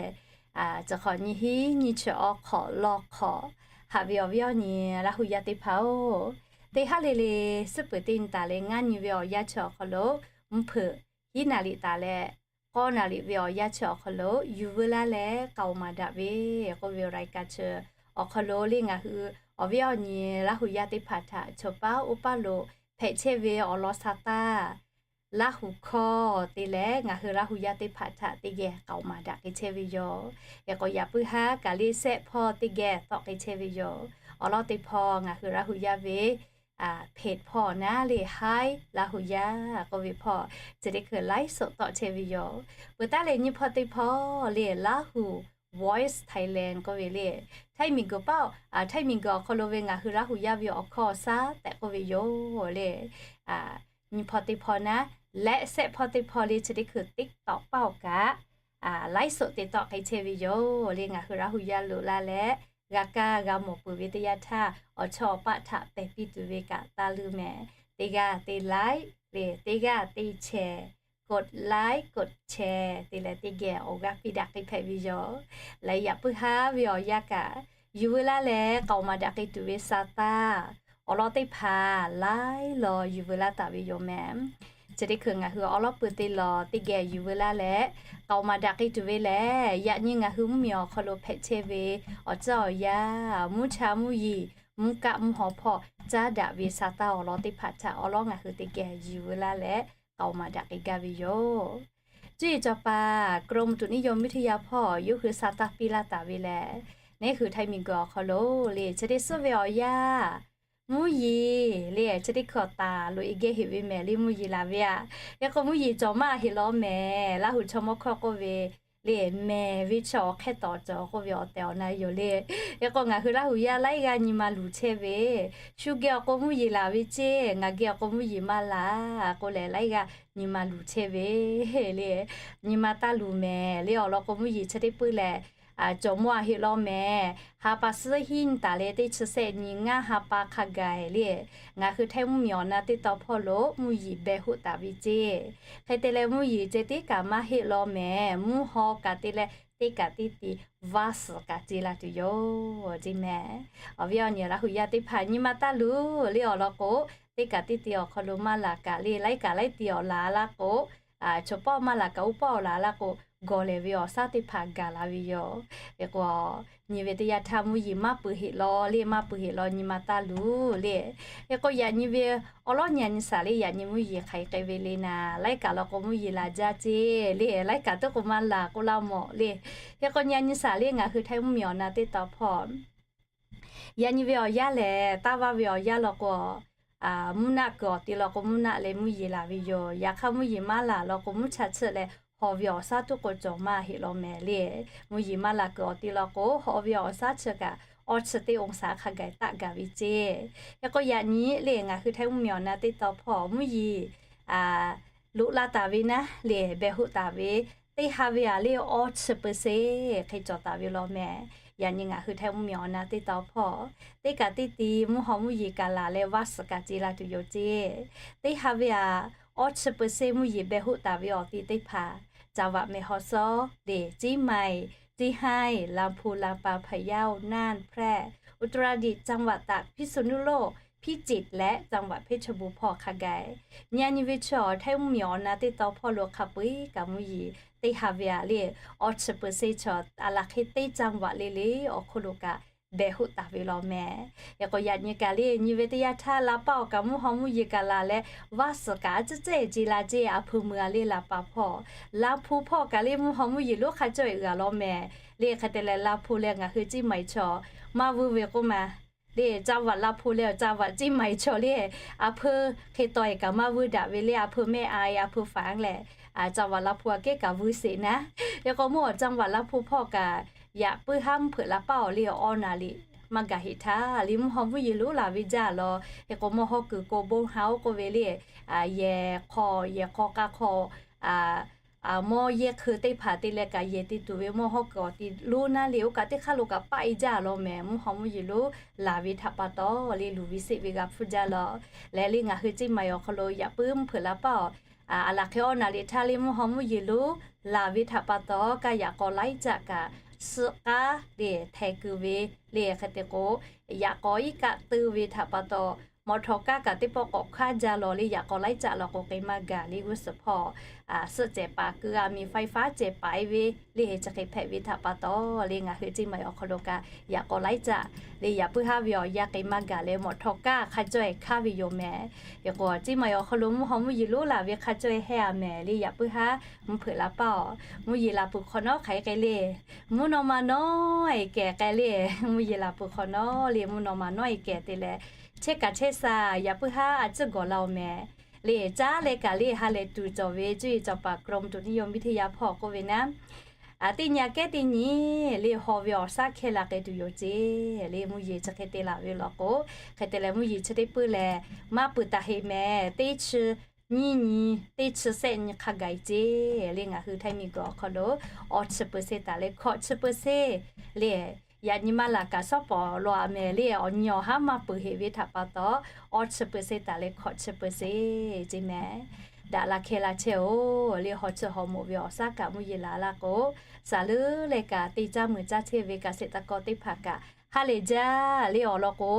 chi hk'awꞈ nyi hiˉ nyi chi awˬ hk'awꞈ law hk'awꞈ haꞈ ve awˬ viˉ awˬ nyi Laˇ hu yaˇ teˇ hpaˍ-oˬ, teˇ haˉ le le suhˉ peuˬ teˇ nyi taˍ leh ngaˇ nyi ve awˬ yanˇ chi awˬ hk'aw lo mvuhˇ hpeuꞈ hiˉ naˍ liꞈ taˍ leh k'awˇ naˍ liꞈ ve awˬ yanˇ chi awˬ hk'aw lo yuˬ veu laˇ leh k'aoˍ maˍ daꞈ ve k'oˆ ve awˬ รายการ chi awˬ hk'aw lo le ngaˬ hui awˬ viˉ awˬ nyi Laˇ hu yaˇ teˇ hpaˍ htaꞈ chaw paˉ oˇ paˉ lo hpehꞈ chehˇ ve awˬ lawn sha taˇ Laˇ hu hkawˇ te leh ngaˬ hui Laˇ hu yaˇ teˇ hpaˍ htaꞈ teˇ geh k'aoˍ maˍ daꞈ k'ai chehˇ ve yoˬ. Hk'e k'o yaꞈ puiˉ haˉ kaꞈ le sehˆ hpawˇ teˇ geh tawˆ k'ai chehˇ ve yoˬ. Awˬ lawn teˇ hpawˇ ngaˬ hui Laˇ hu yaˇ ve เพจ hpawˇ naˉ le ไลฟ์ Laˇ hu yaˇ k'oˆ ve hpawˇ chi teˇ hkui ไลฟ์สด tawˆ chehˇ ve yoˬ. Peuˬ taˉ leh nyi hpawˇ teˇ hpawˇ le Laˇ hu Voice Thailand k'oˆ ve le, Htaiˇ miˬguiˬ paˆ, Htaiˇ miˬguiˬ awˬ hk'aw lo ve ngaˬ hui Laˇ hu yaˇ ve awˬ hkawˇ awˬ shaˉ tehꞈ k'oˆ ve yoˬ le. Nyi hpawˇ teˇ hpawˇ naˉ leh sehˆ hpawˇ teˇ hpawˇ le chi teˇ hkui TikTok paˆ awˬ kaꞈ ไลฟ์สด te tawˆ k'ai chehˇ ve yoˬ le. Ngaˬ hui Laˇ hu yaˇ loꞈ laˇ leh g'a kaˇ g'a mawˬ peuˬ ve teˇ yanˇ htaˇ, awˬ chawˇ awˬ paˆ htaꞈ pehˬ piˇ tuˬ ve kaꞈ taˇ luˇ mehˍ. Teˇ g'aˇ te like le, teˇ g'aˇ te share, กดไลค์ กดแชร์ te leh teˇ geh awˬ g'aˇ piˇ daꞈ k'ai hpehꞈ ve yoˬ. Leh yaꞈ puiˉ haˉ ve awˬ yanˇ kaꞈ yuˬ veu laˇ leh k'aoˍ maˍ daꞈ k'ai tuˬ ve sha taˇ awˬ lawn teˇ hpaˍ laiˉ law yuˬ veu laˇ taˍ ve yoˬ mehˍ. Chi teˇ hkui ngaˬ hui awˬ lawn pui te lawˬ teˇ geh yuˬ veu laˇ leh k'aoˍ maˍ daꞈ k'ai tuˬ ve lehˬ, yaꞈ nyi ngaˬ hui mvuhˇmiˬ awˬ hk'aw lo hpehꞈ chehˇ ve awˬ tcuhˉ awˬ yanˇ, mvuhˇ cha mvuhˇ yeˬ, mvuhˇ kaˆ mvuhˇ haw hpawˇ caˉ daꞈ ve sha taˇ awˬ lawn teˇ hpaˍ htaꞈ awˬ lawn ngaˬ hui teˇ geh yuˬ veu laˇ leh k'aoˍ maˍ daꞈ k'ai gaˇ ve yoˬ. Cuˇ yiˍ cawˬ paˍ กรมอุตุนิยมวิทยา hpawˇ yawˇ hui sha taˇ piˇ laˇ taˍ ve lehˬ, neˇ hui Htaiˇ miˬguiˬ awˬ hk'aw lo le chi teˇ suhˉ ve awˬ yanˇ mvuhˇ yeˬ le chi teˇ hkui awˬ taˍ loꞈ e geh heꞈ ve mehˍ le mvuhˇ yeˬ laˬ ve aꞈ. Hk'e k'o mvuhˇ yeˬ cawˬ maˇ heˆ law mehˍ. Laˇ hu chaw mawˇ hkawˇ k'oˆ ve le mehˍ ve chi awˬ hk'e tawˍ cawˬ k'oˆ ve awˬ tehˬ awˬ na yoˬ le. Hk'e k'o ngaˬ hui Laˇ hu yaˇ laiˉ g'aˇ nyi ma luˬ chehˇ ve, shu geh awˬ k'o mvuhˇ yeˬ laˬ ve ceˇ, ngaˬ geh awˬ k'o mvuhˇ yeˬ maˇ laˬ k'oˆ leh laiˉ g'aˇ nyi ma luˬ chehˇ ve le. Nyi ma taˇ luˬ mehˍ le awˬ lawn k'o mvuhˇ yeˬ chi teˇ puiˉ lehˬ, cawˬ mawˇ a heˆ law mehˍ. Ha pa suhˉ hiˉ nyi taˍ leh teˇ chi sehˆ nyi ngaˇ ha pa hk'a gaˬ le ngaˬ hui Htaiˇ mvuhˇmiˬ awˬ na teˇ taw hpawˇ lo mvuhˇ yeˬ beh hoˆ taˍ ve ceˇ. Hk'e te leh mvuhˇ yeˬ ceh tiˉ kaꞈ maˇ heˆ law mehˍ. Mvuhˇ haw kaꞈ te leh teˇ kaꞈ teˇ ti vaˇ suhˍ kaꞈ ce la tuˬ yoˬ ceˇ mehˍ. Awˬ viˉ awˬ nyi Laˇ hu yaˇ teˇ hpaˍ nyi ma taˇ luˬ le awˬ lawn k'o, teˇ kaꞈ teˇ ti awˬ hk'aw lo maˇ laˬ kaꞈ le, laiˉ kaꞈ laiˉ ti awˬ laˬ laˇ k'o, chaw pawˆ maˇ laˬ kaꞈ oˇ pawˆ awˬ laˬ laˇ k'o, gawˬ lehˬ ve awˬ shaˉ teˇ hpaˍ gaˬ la ve yoˬ. Hk'e k'o nyi ve teˇ yanˇ htaˇ mvuhˇ yeˬ maˇ peuˬ heˆ law le, maˇ peuˬ heˆ law nyi ma taˇ luˬ le. Hk'e k'o yaꞈ nyi ve awˬ lawn nyi a nyi shaˍ le yaꞈ nyi mvuhˇ yeˬ hk'aiˬ k'ai ve le naˍ, laiˉ kaꞈ law k'o mvuhˇ yeˬ laˬ jaˇ ceˇ le, laiˉ kaꞈ teˇ k'o maˇ laˬ k'oˆ laˇ mawˬ le. Hk'e k'o nyi a nyi shaˍ le ngaˬ hui Htaiˇ mvuhˇmiˬ awˬ na teˇ taw hpawˇ yaꞈ nyi ve awˬ yanˇ lehˬ, taˇ vaˇ ve awˬ yanˇ law k'o, mvuhˇ naˆ kuiˬ awˬ ti law k'o mvuhˇ naˆ leh mvuhˇ yeˬ laˬ ve yoˬ. Yaꞈ hk'aˇ mvuhˇ yeˬ maˇ laˬ law k'o mvuhˇ cha chiˆ leh haw ve awˬ shaˉ teˇ k'o cawˬ maˇ heˆ law mehˍ le. Mvuhˇ yeˬ maˇ laˬ kuiˬ awˬ ti law k'o haw ve awˬ shaˉ chi kaꞈ awˇ chi teˇ องศา hk'a gaˬ taˆ gaˬ ve ceˇ. Hk'e k'o yaꞈ nyi le ngaˬ hui Htaiˇ mvuhˇmiˬ awˬ na teˇ taw hpawˇ mvuhˇ yeˬ loꞈ la taˍ ve naˉ le beh hoˆ taˍ ve teˇ ha ve aꞈ le awˇ chi เปอร์เซ็นต์ hk'e cawˬ taˍ ve law mehˍ. Yaꞈ nyi ngaˬ hui Htaiˇ mvuhˇmiˬ awˬ na teˇ taw hpawˇ teˇ kaꞈ teˇ ti mvuhˇ haw mvuhˇ yeˬ kaꞈ laˬ leh vaˇ suhˍ kaꞈ ce la tuˬ yoˬ ceˇ. Teˇ ha ve aꞈ awˇ chi เปอร์เซ็นต์ mvuhˇ yeˬ beh hoˆ taˍ ve awˬ ti teˇ hpaˍ จังหวัดแม่ฮ่องสอน le, เชียงใหม่ เชียงราย ลำพูน ลำปาง พะเยา น่าน แพร่ อุตรดิตถ์ จังหวัดตาก พิษณุโลก พิจิตร และ จังหวัดเพชรบูรณ์ hpawˇ hk'a gaˬ nyi a nyi ve chi awˬ Htaiˇ mvuhˇmiˬ awˬ na teˇ taw hpawˇ lo hk'a peu-eˬ kaꞈ mvuhˇ yeˬ teˇ ha ve aꞈ le awˇ chi เปอร์เซ็นต์ chaw aˬ laˬ hk'e teˇ จังหวัด le le awˬ hk'oˆ lo kaꞈ deh hoˆ taˍ ve law mehˍ. Hk'e k'o yaꞈ nyi kaꞈ le nyi ve teˇ yanˇ htaˇ la paˇ awˬ kaꞈ mvuhˇ haw mvuhˇ yeˬ kaꞈ laˬ leh, vaˇ suhˍ kaꞈ a ciˉ cehˇ ce la ce, a hpui mui a le laˬ paˍ hpawˇ, la hpu hpawˇ kaꞈ le mvuhˇ haw mvuhˇ yeˬ lonˉ hk'a cawˇ-e g'a law mehˍ. Le hk'e te leh la hpu leh ngaˬ hui Ciˇ Maiˍ chaw maˇ vuiˇ ve k'oˆ ma le, จังหวัด la hpu leh จังหวัด Ciˇ Maiˍ chaw le, a hpui hk'e taw-e kaꞈ maˇ vuiˇ daꞈ ve le, a hpui mehˆ a-e, a hpui faˍ leh, จังหวัด la hpu aꞈ kehˉ kaꞈ vuiˇ sheˍ naˉ. Hk'e k'o mvuhˇ awˬ จังหวัด la hpu hpawˇ kaꞈ yaꞈ puiˉ haˉ mvuhˇ hpeuꞈ la paˇ awˬ le awˇ naˍ riˍ maˇ gaˬ heˆ htaˇ le mvuhˇ haw mvuhˇ yeˬ lonˉ laˬ ve jaˇ law. Hk'e k'o mawˇ hawˉ kuiˬ โกโบฮาว k'oˆ ve le, yehˬ hk'aw yehˬ hk'aw k'a hk'aw mawˇ yehˇ hkui teˇ hpaˍ te leh kaꞈ yehˬ te tuˬ ve mawˇ hawˉ kuiˬ awˬ ti lonˉ naˉ le, oˇ kaꞈ teˇ hk'aˇ lo kaꞈ paˆ-e jaˇ law mehˍ. Mvuhˇ haw mvuhˇ yeˬ lonˉ laˬ ve htaꞈ pa taw le luˬ ve seˆ ve g'a hpfuhˇ jaˇ law. Leh le ngaˬ hui Ciˇ Maiˍ awˬ hk'aw lo yaꞈ puiˉ mvuhˇ hpeuꞈ la paˇ awˬ, aˬ laˬ hk'e awˇ naˍ riˍ htaˇ le mvuhˇ haw mvuhˇ yeˬ lonˉ laˬ ve htaꞈ pa taw kaˇ yaꞈ k'aw laiˉ caˆ kaꞈ suhˆ k'aˉ le hteh keu ve le. Hk'e te k'o yaꞈ k'aw iˉ kaˆ teu ve htaꞈ pa taw mawꞈ htaw kaˇ kaꞈ teˇ pawˆ k'awꞈ hk'aˇ jaˇ law le, yaꞈ k'aw laiˉ caˆ law k'o k'e maˇ gaˬ le g'uˇ suhˍ hpawˇ suhˆ cehˬ paˍ keu a miˬ ไฟฟ้า cehˬ paˍ-e ve le chi hk'e hpehꞈ ve htaꞈ pa taw le ngaˬ hui Ciˇ Maiˍ awˬ hk'aw lo kaꞈ yaꞈ k'aw laiˉ caˆ le yaꞈ puiˉ haˉ ve awˬ yanˇ k'e maˇ gaˬ leh mawꞈ htaw kaˇ hk'a cawˇ-e hkanˉ ve yoˬ mehˍ. Hk'e k'o Ciˇ Maiˍ awˬ hk'aw lo mvuhˇ haw mvuhˇ yeˬ lonˉ laˬ ve hk'a cawˇ-e hehˉ a mehˍ le yaꞈ puiˉ haˉ mvuhˇ hpeuꞈ la paˇ awˬ. Mvuhˇ yeˬ laˬ peuˬ hk'awꞈ nawˉ hk'aˬ hk'e le, mvuhˇ naw ma nawˉ-e kehˬ k'ai le, mvuhˇ yeˬ laˬ peuˬ hk'awꞈ nawˉ le mvuhˇ naw ma nawˉ-e kehˬ te leh chehˇ kaꞈ chehˇ sha yaꞈ puiˉ haˉ a ciˉ gawˬ la-oˬ mehˍ. Le caˉ leh kaꞈ le ha lehˬ tuˬ cawˬ ve cuˇ yiˍ cawˬ paˍ กรมอุตุนิยมวิทยา hpawˇ k'oˆ ve naˉ, teˇ nyi kehˉ teˇ nyi le haw ve awˬ shaˉ hkehˇ la k'ai tuˬ yoˬ ceˇ. Le mvuhˇ yeˬ chi hk'e te laˬ ve law k'o, hk'e te leh mvuhˇ yeˬ chi teˇ puiˉ lehˬ maˇ peuˬ taˍ heˆ mehˍ. Teˇ chi nyiˇ nyi, teˇ chi shehˆ nyi hk'a gaˬ-e ceˇ. Le ngaˬ hui Htaiˇ miˬguiˬ awˬ hk'aw lo awˬ chi เปอร์เซ็นต์ taˍ leh hkawꞈ chi เปอร์เซ็นต์ le yaꞈ nyi maˇ laˬ kaꞈ shawˉ pawˍ law-a mehˍ le awˬ nyi awˬ haˉ maˇ peuˬ heˆ ve htaꞈ pa taw, awˬ chi เปอร์เซ็นต์ taˍ leh hkawꞈ chi เปอร์เซ็นต์ ceˇ mehˍ. Daꞈ la hkeh la chehˇ-oˬ. Le haw chi haw moˍ ve awˬ shaˉ kaꞈ mvuhˇ yeˬ laˬ la k'o, shaˍ leuˉ leh kaꞈ te caˇ meuˬ caˇ chehˇ ve kaꞈ sheˍ taˇ kawˇ teˇ hpaˍ kaꞈ ha lehˬ jaˇ le awˬ lawn k'o,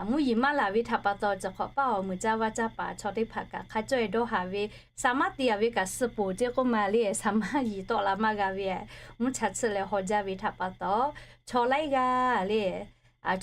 mvuhˇ yeˬ maˇ laˬ ve htaꞈ pa taw, ciˬ hk'awꞈ paˇ awˬ meuˬ caˇ vaˇ caˇ paˍ chaw teˇ hpaˍ kaꞈ hk'a cawˇ-e dawˇ haˍ ve, shaˍ maˇ te-a ve kaꞈ suh poˬ ceˇ k'oˆ ma le, shaˍ maˇ yiˍ tawˆ la maˇ g'a ve, mvuhˇ cha tsuhˇ leh haw jaˇ ve htaꞈ pa taw, chaw laiˉ g'aˇ le,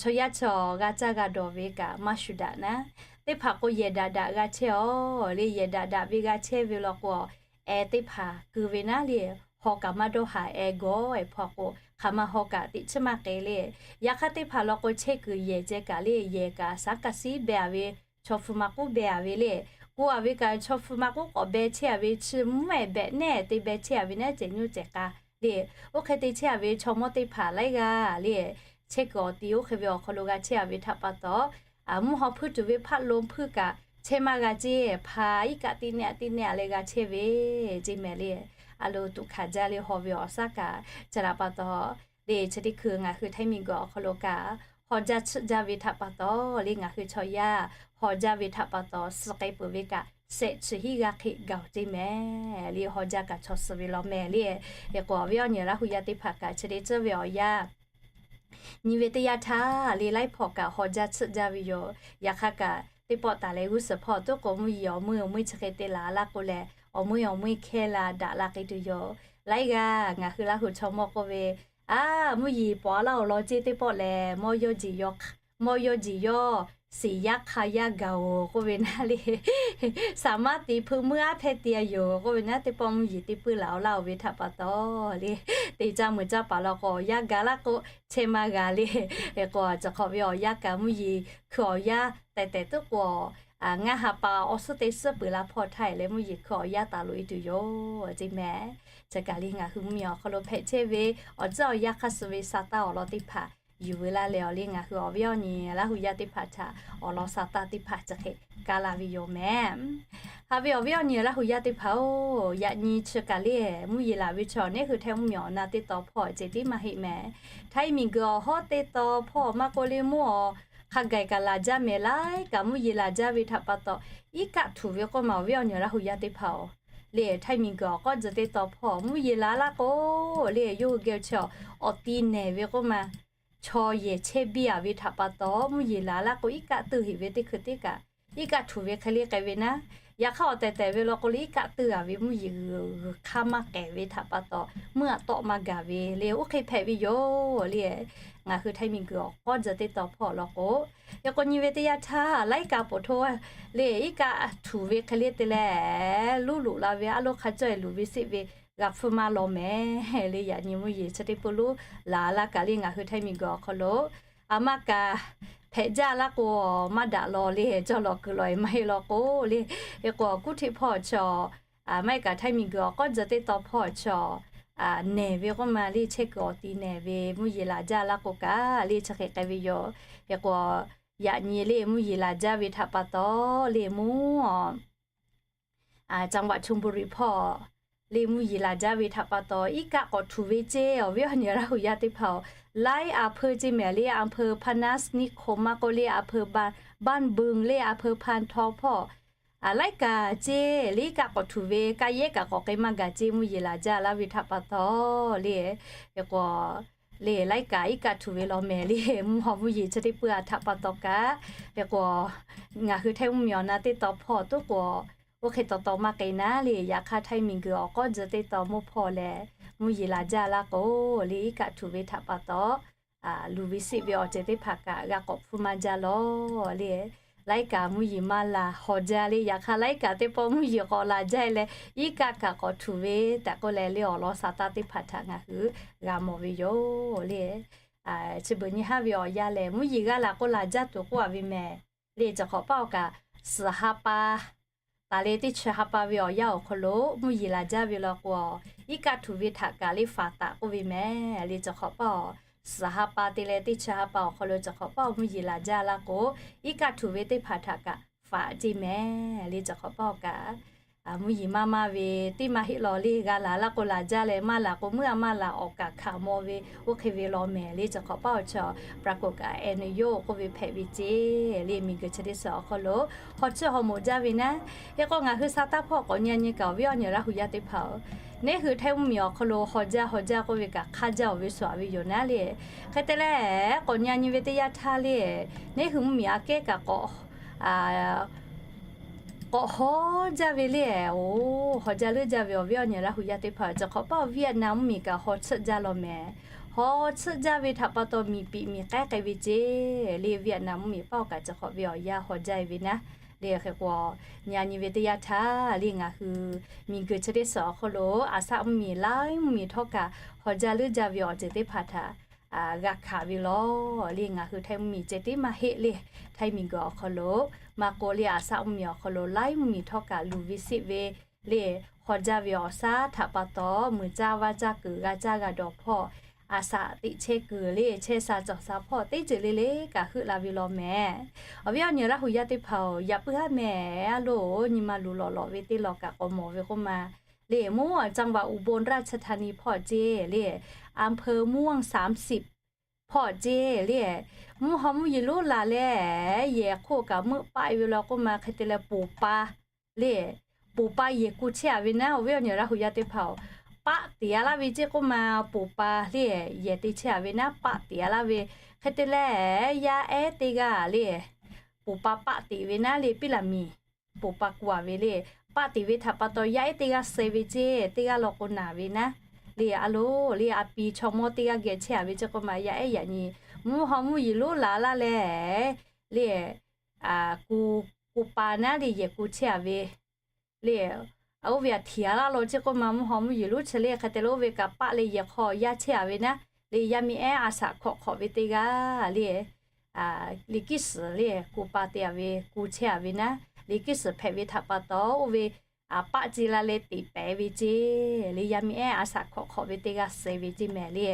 chaw yaˇ chaw g'a caˇ g'a dawˬ ve kaꞈ maˇ shuˍ daꞈ naˉ. Teˇ hpaˍ k'o yehˬ daꞈ daꞈ g'a chehˇ-aˬ le, yehˬ daꞈ daꞈ ve g'a chehˇ ve law k'o, eh teˇ hpaˍ keu ve naˉ le, haw kaꞈ maˇ dawˇ haˍ, eh gawˬ-e hpaw k'o hk'aˬ ma haw kaꞈ teꞈ chiˉ maˇ k'e le. Yaꞈ hk'aˇ teˇ hpaˍ law k'o chehˇ kuiˬ yehˬ ceh kaꞈ le, yehˬ kaꞈ shaˉ kaꞈ shiˉ beh-a ve, chaw hpu ma k'oˆ beh-a ve le. K'oˆ-a ve kaꞈ chaw hpu ma k'oˆ k'awꞈ beh chehˇ-a ve, chi mvuhˇ-ehˍ behꞈ nehˇ te beh chehˇ-a ve naˉ cehˬ nyoˇ cehˬ k'a le. Oˇ hk'e te chehˇ-a ve chaw mawˇ teˇ hpaˍ laiˉ g'aˇ le, chehˇ kuiˬ awˬ ti oˇ hk'e ve awˬ hk'aw lo g'a chehˇ-a ve htaꞈ pa taw, mvuhˇ haw hpuiˇ tuˬ ve hpaˆ lo hpuiˇ kaꞈ chehˇ maˇ g'a ceˇ, hpaˍ iˉ kaˆ teˇ nehˆ teˇ nehˆ leh g'a chehˇ ve ceˇ mehˍ le. A lo tuꞈ hkanˍ jaˇ le haw ve awˬ shaˉ kaꞈ chi htaꞈ pa taw, le chi teˇ hkui ngaˬ hui Htaiˇ miˬguiˬ awˬ hk'aw lo kaꞈ haw jaˇ tsuhˆ jaˇ ve htaꞈ pa taw le ngaˬ hui chaw yaˇ haw jaˇ ve htaꞈ pa taw suh k'ai peuˬ ve kaꞈ shehˆ chi hiˉ g'aˇ hk'e gaˬ-oˬ ceˇ mehˍ le. Haw jaˇ kaꞈ chaw suh ve law mehˍ le. Hk'e k'o awˬ viˉ awˬ nyi Laˇ hu yaˇ teˇ hpaˍ kaꞈ chi teˇ tcuhˉ ve awˬ yanˇ nyi ve teˇ yanˇ htaˇ le laiˉ hpawˇ kaꞈ haw jaˇ tsuhˆ jaˇ ve yoˬ. Yaꞈ hk'aˇ kaꞈ teˇ pawˆ taˍ leh g'uˇ suhˍ hpawˇ tuˉ k'o mvuhˇ yeˬ awˬ meuˇ awˬ meuˇ chi hk'e te laˬ laˇ k'o lehˬ, awˬ meuˇ awˬ meuˇ hkehˇ la daꞈ la k'ai tuˬ yoˬ. Laiˉ g'aˇ ngaˬ hui Laˇ hu chaw mawˇ k'oˆ ve, a, mvuhˇ yeˬ pawˍ-a laˇ awˬ lawn ceˇ teˇ pawˆ lehˬ, mawˇ yawˇ jeˬ yawˇ, mawˇ yawˇ jeˬ yawˇ shiˍ yaˇ hk'a yaˇ gaˬ-oˬ k'oˆ ve naˉ le, shaˍ maˇ te hpui meuˇ aˉ hpehˇ te-a yoˬ k'oˆ ve naˉ, teˇ pawˆ mvuhˇ yeˬ teˇ puiˉ laˬ-a laˇ-oˬ ve htaꞈ pa taw le, te caˇ meuˬ caˇ paˍ law k'o awˬ yanˇ gaˬ laˇ k'o chehˇ maˇ g'a le. Hk'e k'o ciˬ hk'awꞈ ve awˬ yanˇ kaꞈ mvuhˇ yeˬ hkui awˬ yanˇ tehˬ tehˬ tuˉ k'o, ngaˇ ha pa awˬ suhˉ teˇ suhˉ peuˬ la hpawˇ htaˇ leh mvuhˇ yeˬ hkui awˬ yanˇ taˍ loꞈ-e tuˬ yoˬ ceˇ mehˍ. Chi kaˬ le ngaˬ hui mvuhˇ miˬ awˬ hk'aw lo hpehꞈ chehˇ ve awˬ tcuhˉ awˬ yanˇ hk'aˇ suh ve sa taˇ awˬ lawn teˇ hpaˍ yuˬ veu laˇ leh awˬ le ngaˬ hui awˬ viˉ awˬ nyi Laˇ hu yaˇ teˇ hpaˍ htaꞈ awˬ lawn sa taˇ teˇ hpaˍ chi hk'e kaˇ la ve yoˬ mehˍ. Haꞈ ve awˬ viˉ awˬ nyi Laˇ hu yaˇ teˇ hpaˍ-oˬ, yaꞈ nyi chi kaˬ le mvuhˇ yeˬ laˬ ve chaw neˉ hui Htaiˇ mvuhˇ miˬ awˬ na teˇ taw hpawˇ ceh tiˉ maˇ heˆ mehˍ. Htaiˇ miˬguiˬ awˬ hawˉ teˇ taw hpawˇ maˇ k'oˆ le mvuhˇ awˬ hk'a gaˬ kaꞈ laˬ jaˇ mehˍ laiˉ kaꞈ mvuhˇ yeˬ laˬ jaˇ ve htaꞈ pa taw iˉ kaˆ htuꞈ ve k'oˆ ma awˬ viˉ awˬ nyi Laˇ hu yaˇ teˇ hpaˍ-oˬ, le Htaiˇ miˬguiˬ awˬ k'awˇ tcuh teˇ taw hpawˇ mvuhˇ yeˬ laˬ laˇ k'o le yawˇ hui geh chi awˬ ti nehˬ ve k'oˆ ma chaw yehˬ chehˇ biˇ-a ve htaꞈ pa taw mvuhˇ yeˬ laˬ laˇ k'o iˉ kaˆ teuˇ heꞈ ve teˇ hkui teˇ kaꞈ iˉ kaˆ htuꞈ ve hk'e le k'ai ve naˉ, Yaꞈ hk'aˇ awˬ tehˬ tehˬ ve law k'o le, iˉ kaˆ teuˆ a ve mvuhˇ yeˬ g'uiˬ hk'aˇ maˇ k'ehˬ ve htaꞈ pa taw, meuˇ aꞈ tawˆ maˇ gaˬ ve le, oˇ hk'e hpehꞈ ve yoˬ le. Ngaˬ hui Htaiˇ miˬ guiˬ awˬ k'awˉ tcuh teˇ taw hpawˇ law k'o, hk'e k'o nyi ve teˇ yanˇ htaˇ laiˉ kaꞈ poˬ hto le, iˉ kaˆ htuꞈ ve hk'e le te leh, luˇ loꞈ la ve a loˇ hk'a cawˇ e luˬ ve seˆ ve g'a hpfuhˇ maˇ law mehˍ le. Yaꞈ nyi mvuhˇ yeˬ chi teˇ peuˇ lonˉ laˬ laˇ kaꞈ le, ngaˬ hui Htaiˇ miˬ guiˬ awˬ hk'aw lo a maˇ kaꞈ hpehꞈ jaˇ laˇ k'o, maˇ daꞈ law le, cawˇ lawꞈ kuiˬ lawꞈ e maˇ heˆ law k'o le, hk'e k'o kuˉ hteˆ hpawˇ chi, maˇ heˆ kaꞈ Htaiˇ miˬ guiˬ awˬ k'awˉ tcuh teˇ taw hpawˇ chi, nehˬ ve k'oˆ ma le, chehˇ kuiˬ awˬ ti nehˬ ve mvuhˇ yeˬ laˬ jaˇ laˇ k'o kaꞈ le, chi hk'e k'ai ve yoˬ. Hk'e k'o, yaꞈ nyi le mvuhˇ yeˬ laˬ jaˇ ve htaꞈ pa taw le, mvuhˇ จังหวัดชลบุรี hpawˇ le mvuhˇ yeˬ laˬ jaˇ ve htaꞈ pa taw, iˉ kaˆ k'awꞈ htuꞈ ve ceˇ. Awˬ viˉ awˬ nyi Laˇ huˍ yaˇ teˇ hpaˍ-oˬ, laiˉ a hpeuˇ ceˇ mehˍ le, a hpeuˇ พนัสนิคม maˇ k'oˆ le, a hpeuˇ บ้าน บ้านบึง le, a hpeuˇ พานทอง hpawˇ laiˉ kaꞈ ceˇ le, iˉ kaˆ k'awꞈ htuꞈ ve, kaˇ yehˉ kaꞈ k'awꞈ k'ai maˇ gaˬ ceˇ, mvuhˇ yeˬ laˬ jaˇ laˇ ve htaꞈ pa taw le. Hk'e k'o, le laiˉ kaꞈ iˉ kaˆ htuꞈ ve law mehˍ le, mvuhˇ haw mvuhˇ yeˬ chi teˇ peuˇ a htaꞈ pa taw kaꞈ, hk'e k'o, ngaˬ hui Htaiˇ mvuhˇ miˬ awˬ na teˇ taw hpawˇ tuˉ k'o, oˇ hk'e taw taw maˇ k'ai naˉ le, yaꞈ hk'aˇ Htaiˇ miˬ guiˬ awˬ k'awˉ tcuh teˇ taw mawˇ hpawˇ lehˬ, mvuhˇ yeˬ laˬ jaˇ laˇ k'o le, iˉ kaˆ htuꞈ ve htaꞈ pa taw, luˬ ve seˆ ve awˬ ceuˬ teˇ hpaˍ kaꞈ g'a k'awꞈ hpfuhˇ maˇ jaˇ law le. Laiˉ kaꞈ mvuhˇ yeˬ maˇ laˬ hawˬ jaˇ le, yaꞈ hk'aˇ laiˉ kaꞈ teˇ pawˆ mvuhˇ yeˬ k'awꞈ laˬ jaˇ leh, iˉ kaˆ kaꞈ k'awꞈ htuꞈ ve tehꞈ k'oˆ leh le, awˬ lawn sa taˇ teˇ hpaˍ htaꞈ ngaˬ hui g'a mawˬ ve yoˬ le. Chi beuꞈ nyi haˉ ve awˬ yanˇ lehˬ, mvuhˇ yeˬ g'a laˬ k'o laˬ jaˇ tuˬ k'oˆ a ve mehˍ le. Chi hk'awꞈ paˇ awˬ kaꞈ, suhˍ ha pa taˍ leh teˇ chi ha pa ve awˬ yanˇ awˬ hk'aw lo mvuhˇ yeˬ laˬ jaˇ ve law k'o, iˉ kaˆ htuꞈ ve htaꞈ kaꞈ le faˍ taˍ k'oˆ ve mehˍ le. Chi hk'awꞈ paˇ awˬ, suhˍ ha pa te leh teˇ chi ha pa awˬ hk'aw lo chi hk'awꞈ paˇ awˬ mvuhˇ yeˬ laˬ jaˇ laˇ k'o, iˉ kaˆ htuꞈ ve teˇ hpaˍ htaꞈ kaꞈ faˍ ceˇ mehˍ le. Chi hk'awꞈ paˇ awˬ kaꞈ, mvuhˇ yeˬ maˇ maˇ ve teˇ maˇ heˆ law le, g'a laˬ laˇ k'o laˬ jaˇ leh, maˇ laˬ k'o meuˇ a maˇ laˬ, awˬ kaꞈ hkanˍ maw ve oˇ hk'e ve law mehˍ le. Chi hk'awꞈ paˇ awˬ chi, pra k'oˍ kaꞈ e ne yoˬ k'oˆ ve hpehꞈ ve ceˇ le. Miˬ guiˬ chi teˇ suhˍ awˬ hk'aw lo haw chiˇ haw moˍ jaˇ ve naˉ. Hk'e k'o ngaˬ hui sa taˇ hpawˇ k'awꞈ nyi a nyi kaꞈ, awˬ viˉ awˬ nyi Laˇ huˍ yaˇ teˇ hpaˍ-oˬ, neˉ hui Htaiˇ mvuhˇ miˬ awˬ hk'aw lo haw jaˇ haw jaˇ k'oˆ ve kaꞈ hk'aˇ jaˇ-oˬ ve suhˍ a ve yoˬ naˉ le. Hk'e te leh, k'awꞈ nyi a nyi ve teˇ yanˇ htaˇ le, neˉ hui mvuhˇ miˬ aꞈ kehˉ kaꞈ k'awꞈ k'awꞈ haw jaˇ ve le. Oˬ, haw jaˇ leuˉ jaˇ ve awˬ viˉ awˬ nyi Laˇ huˍ yaˇ teˇ hpaˍ, chi hk'awꞈ paˇ awˬ Vietnam mvuhˇ miˬ kaꞈ haw chiˇ jaˇ law mehˍ. Haw chiˇ jaˇ ve htaꞈ pa taw miˬ piꞈ miˬ k'ehˉ k'ai ve ceˇ le. Vietnam mvuhˇ miˬ paˇ awˬ kaꞈ chi hk'awꞈ ve awˬ yanˇ haw jaˇ e ve naˉ le. Hk'e k'o, nyi a nyi ve teˇ yanˇ htaˇ le ngaˬ hui miˬ guiˬ chi teˇ suhˍ awˬ hk'aw lo aˬ saˆ mvuhˇ miˬ laiˉ mvuhˇ miˬ htawˇ kaꞈ haw jaˇ leuˉ jaˇ ve awˬ ceuˬ teˇ hpaˍ htaꞈ g'a hkanˍ ve law le. Ngaˬ hui Htaiˇ mvuhˇ miˬ ceh tiˉ maˇ heˆ le. Htaiˇ miˬ guiˬ awˬ hk'aw lo maˇ k'oˆ le, aˬ saˆ mvuhˇ miˬ awˬ hk'aw lo laiˉ mvuhˇ miˬ htawˇ kaꞈ luˬ ve seˆ ve le, haw jaˇ ve awˬ shaˉ htaꞈ pa taw, muiˬ caˇ vaˇ caˇ kuiˬ g'a caˇ g'a dawˬ hpawˇ, aˬ saˍ teꞈ chehˇ kuiˬ le, chehˇ sha cawˬ sha hpawˇ teˇ ceuˬ le le kaꞈ heuˆ la ve law mehˍ. Awˬ viˉ awˬ nyi Laˇ huˍ yaˇ teˇ hpaˍ-oˬ, yaꞈ puiˉ haˉ mehˍ a loˬ, nyi ma luˬ lawꞈ lawꞈ ve teˇ law kaꞈ k'awꞈ mawˬ ve k'oˆ ma le. Mvuhˇ จังหวัดอุบลราชธานี hpawˇ ceˇ le, อำเภอม่วงสามสิบ hpawˇ ceˇ le, mvuhˇ haw mvuhˇ yeˬ lonˉ laˬ leh, yehˬ hk'oˆ kaꞈ meuˆ paˆ e ve law k'oˆ ma. Hk'e te leh poˬ pa le, poˬ pa yehˬ ku chehˇ a ve naˉ, awˬ viˉ awˬ nyi Laˇ huˍ yaˇ teˇ hpaˍ-oˬ, paˆ tiˍ a laˇ ve ceˇ k'oˆ ma. Poˬ pa le, yehˬ te chehˇ a ve naˉ, paˆ tiˍ a laˇ ve. Hk'e te leh, yaˇ ehˉ teˇ g'aˇ le, poˬ pa paˆ tiˍ ve naˉ le, piˉ laˬ miˬ poˬ pa ku a ve le. Paˆ tiˍ ve htaꞈ pa taw yaˇ ehˉ teˇ g'aˇ suh ve ceˇ, teˇ g'aˇ law k'o naˬ ve naˉ le. A loˬ le, a pi chaw mawˇ teˇ g'aˇ geh chehˇ a ve ceˇ k'oˆ ma. Yaˇ ehˉ yaꞈ nyi mvuhˇ haw mvuhˇ yeˬ lonˉ laˬ laˇ leh le, ku, ku pa naˉ le, yehˬ ku chehˇ a ve le. Oˇ ve aꞈ htiꞈ a laˇ law ceˇ k'oˆ ma, mvuhˇ haw mvuhˇ yeˬ lonˉ chi le. Hk'e te leh oˇ ve kaꞈ paˆ leh yehˬ hk'aw yaˇ chehˇ a ve naˉ le, yaˇ miˇ ehˉ aˬ saˍ hkawꞈ hk'awꞈ ve teˇ g'aˇ le, liꞈ kiˉ suhˍ le, ku pa te a ve, ku chehˇ a ve naˉ, liꞈ kiˉ suhˍ hpehꞈ ve htaꞈ pa taw, oˇ ve paˆ ce la leh teꞈ pehˍ ve ceˇ le, yaˇ miˇ ehˉ aˬ saˍ hkawꞈ hk'awꞈ ve teˇ g'aˇ suh ve ceˇ mehˍ le.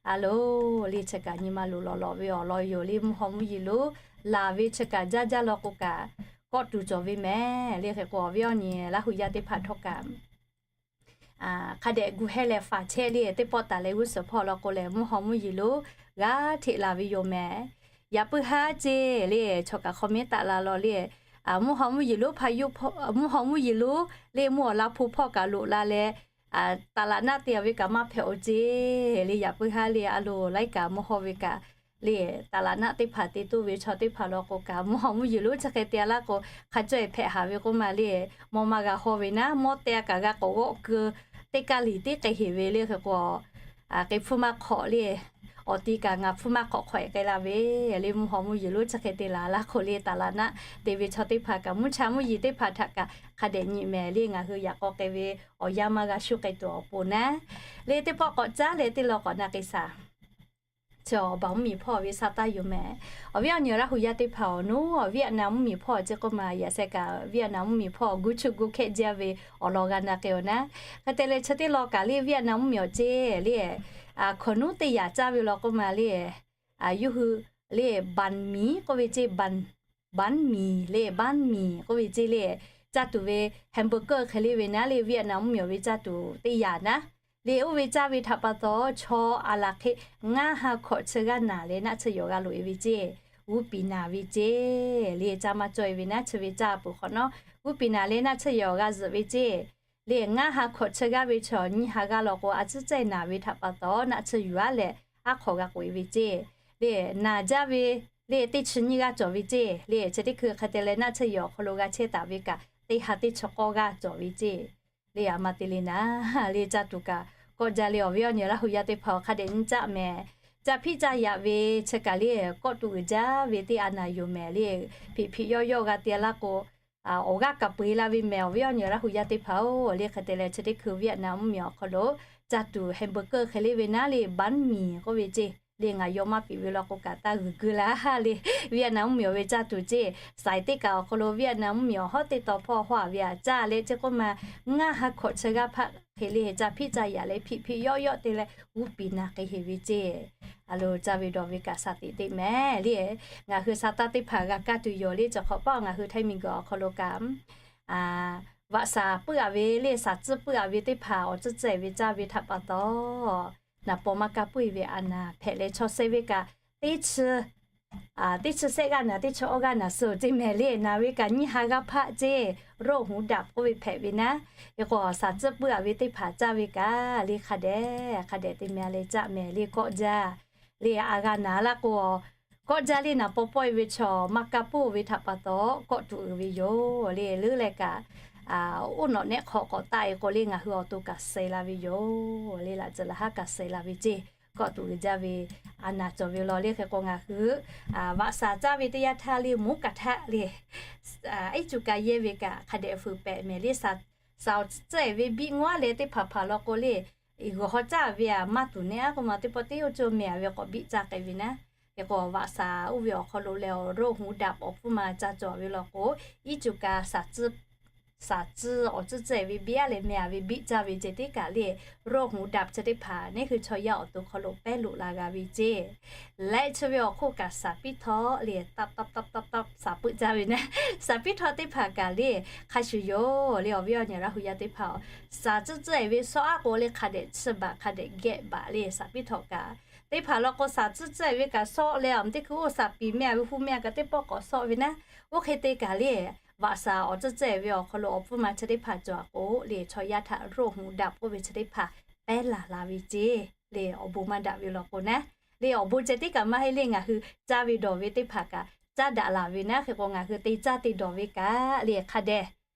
A loˬ le, chi kaꞈ nyi ma luˬ lawꞈ lawꞈ ve awˬ lawn yoˬ le. Mvuhˇ haw mvuhˇ yeˬ lonˉ laˬ ve chi kaꞈ jaˇ jaˇ law k'o kaꞈ, kawˆ tuˬ cawˬ ve mehˍ le. Hk'e k'o awˬ viˉ awˬ nyi Laˇ huˍ yaˇ teˇ hpaˍ htawˇ kaꞈ hk'a dehꞈ gu hehˇ leh faˍ chehˇ le, teˇ pawˆ taˍ leh g'uˇ suhˍ hpawˇ law k'o lehˬ, mvuhˇ haw mvuhˇ yeˬ lonˉ g'a hteꞈ laˬ ve yoˬ mehˍ. Yaꞈ puiˉ haˉ ceˇ le, chaw kaꞈ hk'aw mehˉ taˆ la law le, mvuhˇ haw mvuhˇ yeˬ lonˉ hpa yuˆ, mvuhˇ haw mvuhˇ yeˬ lonˉ le, mvuhˇ awˬ la hpu hpawˇ kaꞈ loꞈ la leh, taˍ laꞈ naˆ te a ve kaꞈ maˇ hpehꞈ-oˬ ceˇ le. Yaꞈ puiˉ haˉ le, a loˬ laiˉ kaꞈ mvuhˇ haw ve kaꞈ le, taˍ laꞈ naˆ teˇ hpaˍ te toˇ ve chaw teˇ hpaˍ law k'o kaꞈ, mvuhˇ haw mvuhˇ yuˬ lonˉ chi hk'e te laˇ k'o, hk'a caweh hpehꞈ haˍ ve k'oˆ ma le, mawˇ maˇ g'a hawˇ ve naˉ, mawˇ te a kaꞈ g'a k'awꞈ g'awˆ keu, teˇ kaˇ liꞈ tiˉ k'ai heˍ ve le hk'e k'o, k'ai hpfuhˇ maˇ hk'awꞈ le, awˬ ti kaꞈ ngaˬ hpfuhˇ maˇ hk'awꞈ hk'awꞈ e k'ai la ve le, mvuhˇ haw mvuhˇ yuˬ lonˉ chi hk'e te laˬ laˇ k'o le, taˍ laꞈ naˆ te ve chaw teˇ hpaˍ kaꞈ, mvuhˇ cha mvuhˇ yiˍ teˇ hpaˍ htaꞈ kaꞈ hk'a dehꞈ nyi mehˍ le, ngaˬ hui yaꞈ k'aw k'ai ve awˬ yanˇ maˇ g'a shuˉ k'ai tuˬ awˬ pon naˉ, le teˇ pawˆ k'awꞈ caˉ leh teˇ law k'awꞈ na k'ai shaˍ. Chi awˬ baˬ mvuhˇ miˬ hpawˇ ve sa taˇ yoˬ mehˍ. Awˬ viˉ awˬ nyi Laˇ hu yaˇ teˇ hpaˍ awˬ nuˉ, awˬ Vietnam mvuhˇ miˬ hpawˇ chi k'oˆ ma yaꞈ sheh kaꞈ Vietnam mvuhˇ miˬ hpawˇ gu chu gu hkehˆ jaˇ ve awˬ lawn g'a na k'ai-oˬ naˉ. Hk'e te leh chi teˇ law kaꞈ le Vietnam mvuhˇ miˬ awˬ ceˇ le, hkawnˍ nuˉ teˇ yaꞈ caˇ ve law k'oˆ ma le, yawˇ hui le banh mi k'oˆ ve ceˇ, banh mi le, banh mi k'oˆ ve ceˇ le, caˇ tuˬ ve hamburger hk'e le ve naˉ le, Vietnam mvuhˇ miˬ awˬ ve caˇ tuˬ teˇ yaꞈ naˉ le, oˇ ve caˇ ve htaꞈ pa taw chaw a laˬ hk'e ngaˇ ha hkawꞈ chi g'aˇ naˍ leh naˆ tsuhˇ yawˬ g'a loꞈ e ve ceˇ, g'uˇ piˍ naˍ ve ceˇ le, caˇ maˇ cawˇ e ve naˉ chi ve caˇ peuˬ hk'awꞈ nawˉ g'uˇ piˍ naˍ leh naˆ tsuhˇ yawˬ g'a zuhꞈ ve ceˇ le, ngaˇ ha hkawꞈ chi g'aˇ ve chaw nyiˇ ha g'aˇ law k'o a tcuhˉ cehˇ naˍ ve htaꞈ pa taw naˆ tsuhˇ yuˬ aˉ leh aˉ hk'awꞈ g'a k'oꞈ e ve ceˇ le, naˍ jaˇ ve le teˇ chi nyiˇ g'aˇ cawˬ ve ceˇ le, chi teˇ hkui hk'e te leh naˆ tsuhˇ yawˬ awˬ hk'aw lo g'a chehˇ taˍ ve kaꞈ teˇ ha teˇ chi k'awˇ g'aˇ cawˬ ve ceˇ le, a ma te le naˉ le caˇ tuˬ kaꞈ kawˆ jaˇ le, awˬ viˉ awˬ nyi Laˇ hu yaˇ teˇ hpaˍ-oˬ, hk'a dehꞈ nyi caˆ mehˍ. Caˇ hpiˆ caˇ yaꞈ ve chi kaꞈ le kawˆ tuˬ uiˍ jaˇ ve teˇ a naˍ yoˬ mehˍ le, hpiꞈ hpiꞈ yawˆ yawˆ g'a te laˇ k'o, awˬ g'aˇ kaꞈ peu e la ve mehˍ, awˬ viˉ awˬ nyi Laˇ hu yaˇ teˇ hpaˍ-oˬ le, hk'e te leh chi teˇ hkui Vietnam mvuhˇ miˬ awˬ hk'aw lo caˇ tuˬ hamburger hk'e le ve naˉ le banh mi k'oˆ ve ceˇ le, ngaˬ yaw maˇ piˍ ve law k'o kaꞈ taˇ g'uiˬ geu laˇ le, Vietnam mvuhˇ miˬ awˬ ve caˇ tuˬ ceˇ, saiˍ teˇ kaꞈ awˬ hk'aw lo Vietnam mvuhˇ miˬ awˬ hawˉ teˇ taw hpawˇ hawˉ a ve aꞈ caˇ leh chi k'oˆ ma ngaˇ ha hkawꞈ chi g'aˇ hpaˆ hk'e le caˇ hpiˆ caˇ yaꞈ leh hpiꞈ hpiꞈ yawˆ yawˆ te leh g'uˇ piˍ naˍ k'ai heˍ ve ceˇ. A lo caˇ ve dawˬ ve kaꞈ shaˍ tiꞈ teˇ mehˍ le, ngaˬ hui sa taˇ teˇ hpaˍ g'a kaˇ tuˬ yoˬ le, chi hk'awꞈ paˆ ngaˬ hui Htaiˇ miˬ guiˬ awˬ hk'aw lo kaꞈ vaꞈ shaˍ puiˉ a ve le, shaˍ tcuhˇ puiˉ a ve teˇ hpaˍ awˬ tcuhˉ tcuhˉ e ve caˇ ve htaꞈ pa taw, naˍ paw maˇ kaˇ puiˉ ve a naˍ hpehꞈ leh chaw sheh ve kaꞈ teˇ chi teˇ chi shehˆ g'aˇ naˍ, teˇ chi awˇ g'aˇ naˍ suh ceˇ mehˍ le, naˍ ve kaꞈ nyiˇ ha g'aˇ hpaˆ ceˇ, roˆ huˍ daꞈ k'oˆ ve hpehꞈ ve naˉ. Hk'e k'o shaˍ tcuhˇ puiˉ a ve teˇ hpaˍ caˇ ve kaꞈ le hk'a dehꞈ hk'a dehꞈ te mehˍ leh caˇ mehˍ le kawˆ jaˇ le, a g'a naˍ laˇ k'o kawˆ jaˇ le, naˍ paw pawˆ e ve chaw maˇ kaˇ puiˉ ve htaꞈ pa taw kawˆ tuˬ uiˍ ve yoˬ le, leuˉ leh kaꞈ oˇ nawꞈ nehˆ hk'awꞈ k'awꞈ taˆ e k'o le ngaˬ hui awˬ to kaꞈ suh la ve yoˬ le, laꞈ tcuh laꞈ haˉ kaꞈ suh la ve ceˇ, kawˆ tuˬ uiˍ jaˇ ve a naˍ cawˬ ve law le. Hk'e k'o ngaˬ hui vaꞈ shaˍ caˇ ve teˇ yanˇ htaˇ le moˉ kaꞈ htaˇ le iˉ cuˬ kaꞈ yehˇ ve kaꞈ hk'a dehꞈ fuiˍ pehꞈ mehˍ le, shaˍ shaˍ awˬ tcuhˉ tcuhˉ e ve biˆ ngawˉ leh teˇ hpaˍ hpaˍ law k'o le, g'uiˬ haw caˇ ve aꞈ maˇ tuˬ nehˉ a k'oˆ ma teˇ pawˆ teˇ oˇ cawˇ mehˍ a ve k'awꞈ biˆ caˇ k'ai ve naˉ. Hk'e k'o vaꞈ shaˍ oˇ ve awˬ hk'aw lo leh awˬ roˆ huˍ daꞈ awˬ hpfuhˇ ma caˇ cawˬ ve law k'o, iˉ cuˬ kaꞈ shaˍ tcuhˉ shaˍ tcuhˉ awˬ tcuhˉ tcuhˉ e ve biˆ a leh mehˍ a ve biˆ caˇ ve ceh tiˉ kaꞈ le, roˆ huˍ daꞈ chi teˇ hpaˍ neˉ hui chaw yaˇ awˬ to hk'aw lo pehˉ loꞈ la g'a ve ceˇ. Leh chi ve awˬ hk'oˆ kaꞈ shaˍ piˉ htawˇ le taˆ taˆ taˆ taˆ taˆ shaˍ puiˉ caˇ ve naˉ, shaˍ piˉ htawˇ teˇ hpaˍ kaꞈ le hk'a shuˍ yoˬ le, awˬ viˉ awˬ nyi Laˇ hu yaˇ teˇ hpaˍ-oˬ, shaˍ tcuhˉ tcuhˉ e ve shawˉ aˉ k'o le hk'a dehꞈ chiˇ baˬ hk'a dehꞈ geh baˬ le, shaˍ piˉ htawˇ kaꞈ teˇ hpaˍ law k'o shaˍ tcuhˉ tcuhˉ e ve kaꞈ shawˆ leh awˬ teˇ hkui oˇ shaˍ piˍ mehˍ a ve hu mehˍ a kaꞈ teˇ pawˆ k'awꞈ shawˆ ve naˉ. Oˇ hk'e te kaꞈ le vaꞈ shaˍ awˬ tcuhˉ tcuhˉ e ve awˬ hk'aw lo awˬ hpfuhˇ ma chi teˇ hpaˍ cawˬ a k'o le, chaw yaˇ htaꞈ roˆ huˍ daꞈ k'oˆ ve chi teˇ hpaˍ pehˉ laˬ la ve ceˇ le, awˬ bon maˇ daꞈ ve law k'o naˉ. Le awˬ bon ceh tiˉ kaꞈ maˇ heˆ le, ngaˬ hui caˇ ve dawˬ ve teˇ hpaˍ kaꞈ caˇ daꞈ laˬ ve naˉ. Hk'e k'o ngaˬ hui te caˇ te dawˬ ve kaꞈ le hk'a dehꞈ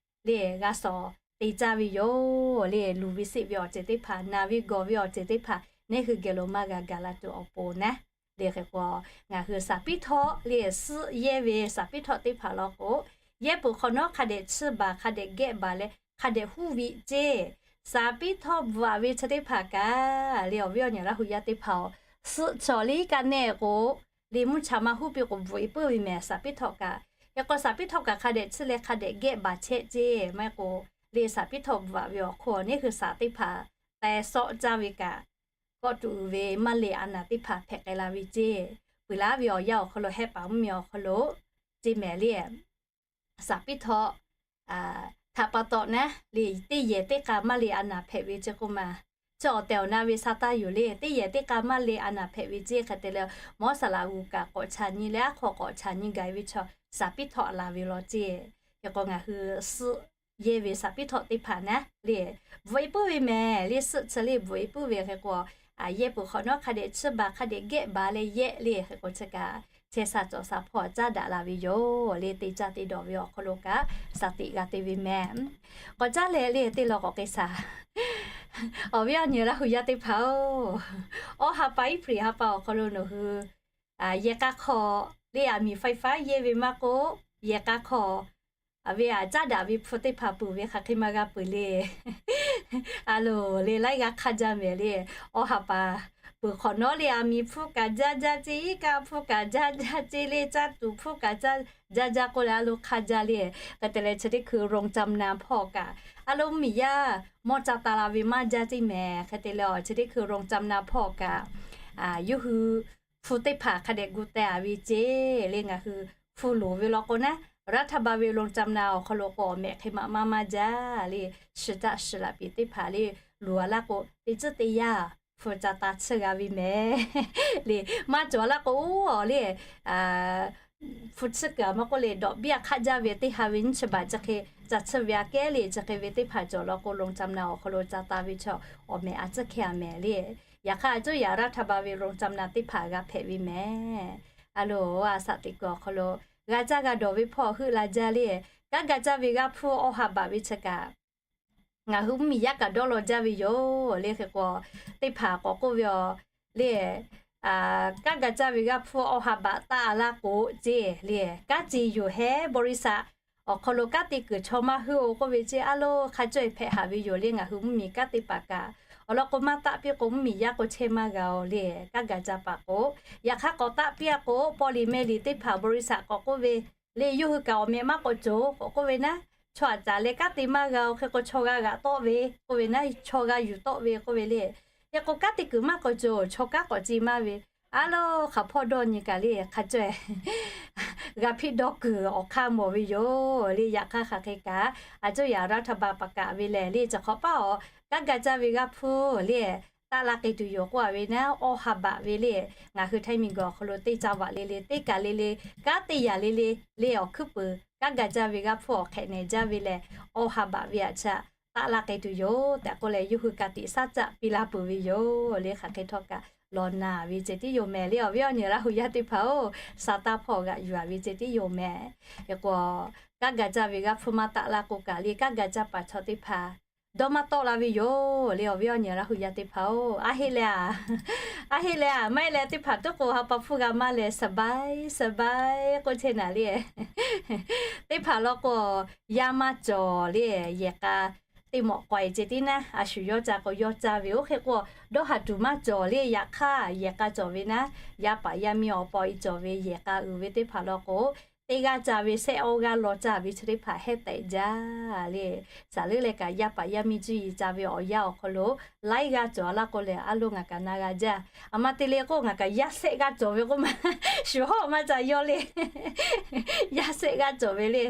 le g'a shawˍ te caˇ ve yoˬ le, luˬ ve seˆ ve awˬ ceuˬ teˇ hpaˍ, naˬ ve gawˬ ve awˬ ceuˬ teˇ hpaˍ neˉ hui geh lo maˇ g'a gaˬ la tuˬ awˬ pon naˉ. Le hk'e k'o ngaˬ hui shaˍ piˉ htawˇ le suhˆ yehˇ ve shaˍ piˉ htawˇ teˇ hpaˍ law k'o, yehˇ peuˬ hk'awꞈ nawˉ hk'a dehꞈ chiˇ baˬ hk'a dehꞈ geh baˬ leh hk'a dehꞈ huˉ viˆ ceˇ. Shaˍ piˉ htawˇ bvuhꞈ ve chi teˇ hpaˍ kaꞈ le awˬ viˉ awˬ nyi Laˇ hu yaˇ teˇ hpaˍ-oˬ, suhˆ chaw le kaꞈ nehˆ k'o le mvuhˇ cha maˇ huˉ piˇ k'o bvuhꞈ e puiˉ ve mehˍ shaˍ piˉ htawˇ kaꞈ. Hk'e k'o shaˍ piˉ htawˇ kaꞈ hk'a dehꞈ chiˇ leh hk'a dehꞈ geh baˬ chehˇ ceˇ. Maˇ heˆ k'o le shaˍ piˉ htawˇ bvuhꞈ ve awˬ hk'oˆ neˉ hui shaˍ teˇ hpaˍ teh shawˆ caˇ ve kaꞈ kawˆ tuˬ uiˍ ve maˇ le a naˍ teˇ hpaˍ hpehꞈ k'ai la ve ceˇ. Peuˬ laˇ ve awˬ yanˇ awˬ hk'aw lo hehˆ paˍ mvuhˇ miˬ awˬ hk'aw lo ceˇ mehˍ le shaˍ piˉ htawˇ htaꞈ pa taw naˉ le teˇ yehˬ teˇ k'a maˇ le a naˍ hpehꞈ ve ceˇ k'oˆ ma. Chi awˬ tehˬ awˬ na ve sha taˇ yoˬ le, teˇ yehˬ teˇ k'a maˇ le a naˍ hpehꞈ ve ceˇ. Hk'e te leh mawˇ saˍ laꞈ g'uˬ kaꞈ k'awꞈ chaꞈ nyi leh aˉ hk'aw k'awꞈ chaꞈ nyi gaˬ ve chaw shaˍ piˉ htawˇ laˬ ve law ceˇ. Hk'e k'o ngaˬ hui suhˆ yehˇ ve shaˍ piˉ htawˇ teˇ hpaˍ naˉ le bvuhꞈ e puiˉ ve mehˍ le, suhˆ chi le bvuhꞈ e puiˉ ve hk'e k'o yehˇ peuˬ hk'awꞈ nawˉ hk'a dehꞈ chiˇ baˬ hk'a dehꞈ gehˆ baˬ leh yehˆ le. Hk'e k'o chi kaꞈ chehˇ sha cawˬ sha hpawˇ caˉ daꞈ la ve yoˬ le. Te caˇ te dawˬ ve awˬ hk'aw lo kaꞈ shaˍ tiꞈ g'a te ve mehˍ. K'awꞈ caˉ leh le teˇ law k'awꞈ k'ai shaˍ. Awˬ viˉ awˬ nyi Laˇ hu yaˇ teˇ hpaˍ-oˬ, awˇ ha pa April ha pa awˬ hk'aw lo nawˬ hui yehˬ k'a hk'aw le aˬ miˍ faiˍ faˉ yehˇ ve maˇ k'oˆ, yehˬ k'a hk'aw ve aꞈ caˉ daꞈ ve hpu teˇ hpaˍ peuˬ ve hk'aˬ hk'e maˇ g'a peuˬ le. A loˬ le laiˉ g'aˇ hk'aˇ jaˇ mehˍ le. Awˇ ha pa peuˬ hk'awꞈ nawˉ le aˬ miˍ hpfuhˇ kaꞈ jaˇ jaˇ ceˇ, iˉ kaˆ hpfuhˇ kaꞈ jaˇ jaˇ ceˇ le, caˇ tuˬ hpfuhˇ kaꞈ jaˇ jaˇ k'oˆ leh a loˬ hk'aˇ jaˇ le. Hk'e te leh chi teˇ hkui โรงจำนำ hpawˇ kaꞈ a loˬ mvuhˇmiˬ yaˇ mawˇ ca ta la ve maˇ jaˇ ceˇ mehˍ. Hk'e te leh awˬ chi teˇ hkui โรงจำนำ hpawˇ kaꞈ yawˇ hui hpu teˇ hpaˍ hk'a dehꞈ gu teh a ve ceˇ le. Ngaˬ hui hpu loˍ ve law k'o naˉ, รัฐบาล ve โรงจำนำ awˬ hk'aw lo k'o awˬ mehꞈ hk'e maꞈ maˇ maˇ jaˇ le. Shiˍ caˆ shiˍ laꞈ piˍ teˇ hpaˍ le loˍ a laˇ k'o teˇ tcuhˉ teˇ yanˇ hpu ca ta tsuhˇ g'a ve mehˍ le. Maˇ cawˬ laˇ k'o oˇ awˬ le hpu tsuhˇ kuiˬ maˇ k'oˆ le dawꞈ biˇ a hk'aˇ jaˇ ve teˇ ha ve nyiˇ chi baˬ chi hk'e ca tsuhˇ ve aꞈ kehˉ le. Chi hk'e ve teˇ hpaˍ cawˬ law k'o โรงจำนำ awˬ hk'aw lo ca ta ve chaw awˬ mehꞈ a tcuhˉ hkeh a mehˍ le. Yaꞈ hk'aˇ a cuˇ yaꞈ รัฐบาล ve โรงจำนำ teˇ hpaˍ g'a hpehꞈ ve mehˍ. A loˬ a shaꞈ teꞈ kuiˬ awˬ hk'aw lo g'a caˇ g'a dawˬ ve hpawˇ heuˆ la jaˇ le. Kanˉ ga caˇ ve g'aˇ hpfuhˇ awˇ ha baꞈ ve chi kaꞈ ngaˬ hui mvuhˇmiˬ yaˇ kaꞈ dawˇ law jaˇ ve yoˬ le. Hk'e k'o teˇ hpaˍ k'awꞈ k'oˆ ve aˬ le, kanˉ ga caˇ ve g'aˇ hpfuhˇ awˇ ha baꞈ taˆ a laˇ k'o ceˇ le, kanˉ ce yoˬ hehˉ บริษัท awˬ hk'aw lo kanˉ te kuiˬ chaw maˇ heuˆ-oˬ k'oˆ ve ceˇ. A loˬ hk'a cawehˇ hpehꞈ haˍ ve yoˬ le. Ngaˬ hui mvuhˇmiˬ kanˉ te paˍ kaꞈ awˬ lawn k'o maˇ taˆ piˇ k'o mvuhˇmiˬ yaˇ k'o chehˇ maˇ g'a-oˬ le. Kanˉ ga caˇ paˍ k'o, yaꞈ hk'aˇ k'awꞈ taˆ piˇ a k'o paw liꞈ meh liꞈ teˇ hpaˍ บริษัท k'awꞈ k'oˆ ve le, yawˇ hui kaꞈ awˬ mehꞈ maˇ k'awꞈ cawˬ k'awꞈ k'oˆ ve naˉ, chaw aꞈ caˍ leh kanˉ te maˇ g'a-oˬ. Hk'e k'o chaw g'a g'aꞈ tawˆ ve k'oˆ ve naˉ, chaw g'a yuˬ tawˆ ve k'oˆ ve le. Hk'e k'o kanˉ te kuiˬ maˇ k'awꞈ cawˬ, chaw kanˉ k'awꞈ ce maˇ ve. A loˬ hk'aˬ hpawˇ dawˇ nyi kaꞈ le hk'a cawehˇ g'a hpiˇ dawˇ kuiˬ awˬ hk'aˇ mawˬ ve yoˬ le. Yaꞈ hk'aˇ hk'aˬ hk'e kaꞈ a cuˇ yaꞈ รัฐบาล paˍ kaꞈ ve lehˬ le, chi hk'awꞈ paˇ awˬ kanˉ ga caˇ ve g'aˇ hpfuhˇ le taˆ la k'ai tuˬ yoˬ k'oˆ a ve naˉ, awˇ ha baꞈ ve le. Ngaˬ hui Htaiˇ miˬguiˬ awˬ hk'aw lo teˇ caˇ vaꞈ le le, teˇ kaˬ le le, kanˉ teˇ yanˇ le le le awˬ hkuiˉ puiˍ kanˉ ga caˇ ve g'aˇ hpfuhˇ awˬ hk'ehꞈ nehˬ jaˇ ve lehˬ, awˇ ha baꞈ ve aꞈ caꞈ taˆ la k'ai tuˬ yoˬ tehꞈ k'oˆ leh, yawˇ hui ka tiꞈ shaˉ caˆ piˇ laˇ peuˬ ve yoˬ le. Hk'aˬ hk'e htawˇ kaꞈ lawˬ naˍ ve ceh tiˉ yoˬ mehˍ le. Awˬ viˉ awˬ nyi Laˇ hu yaˇ teˇ hpaˍ-oˬ, sa taˇ hpawˇ g'aꞈ yuˬ a ve ceh tiˉ yoˬ mehˍ. Hk'e k'o kanˉ ga caˇ ve g'aˇ hpfuhˇ maˇ taˆ la k'o kaꞈ le, kanˉ ga caˇ paˍ chaw teˇ hpaˍ dawˇ maˇ tawˆ la ve yoˬ le. Awˬ viˉ awˬ nyi Laˇ hu yaˇ teˇ hpaˍ-oˬ, a heˆ leh a, a heˆ leh a, maˇ heˆ leh teˇ hpaˍ tuˉ k'o ha pa hpfuhˇ g'a maˇ leh สบาย สบาย k'oˆ chehˇ naˍ le. Teˇ hpaˍ law k'o yaˇ maˇ cawˬ le, yehˬ k'a teˇ mawꞈ k'awehꞈ ceh tiˉ naˉ, a shu yawˇ ca k'o yawˇ caˇ ve-oˬ. Hk'e k'o dawˇ haˍ tuˬ maˇ cawˬ le. Yaꞈ hk'aˇ yehˬ k'a cawˬ ve naˉ, yaˇ paˍ yaˇ miˇ awˬ paw i cawˬ ve yehˬ k'a uiˍ ve teˇ hpaˍ law k'o, teˇ g'aˇ ca ve shehˆ awˇ g'aˇ law caˇ ve chi teˇ hpaˍ hehˉ tehꞈ jaˇ le. Saˍ leuˉ leh kaꞈ yaˇ paˍ yaˇ miˇ cuˇ yiˍ ca ve awˬ yanˇ awˬ hk'aw lo laiˉ g'aˇ cawˬ a laˇ k'oˆ leh, a loˬ ngaˬ kaꞈ na g'a jaˇ. A ma te le k'o ngaˬ kaꞈ yaˇ shehˆ g'aˇ cawˬ ve k'oˆ ma, shu hawˉ maˇ ca yawˇ le. Yaˇ shehˆ g'aˇ cawˬ ve le.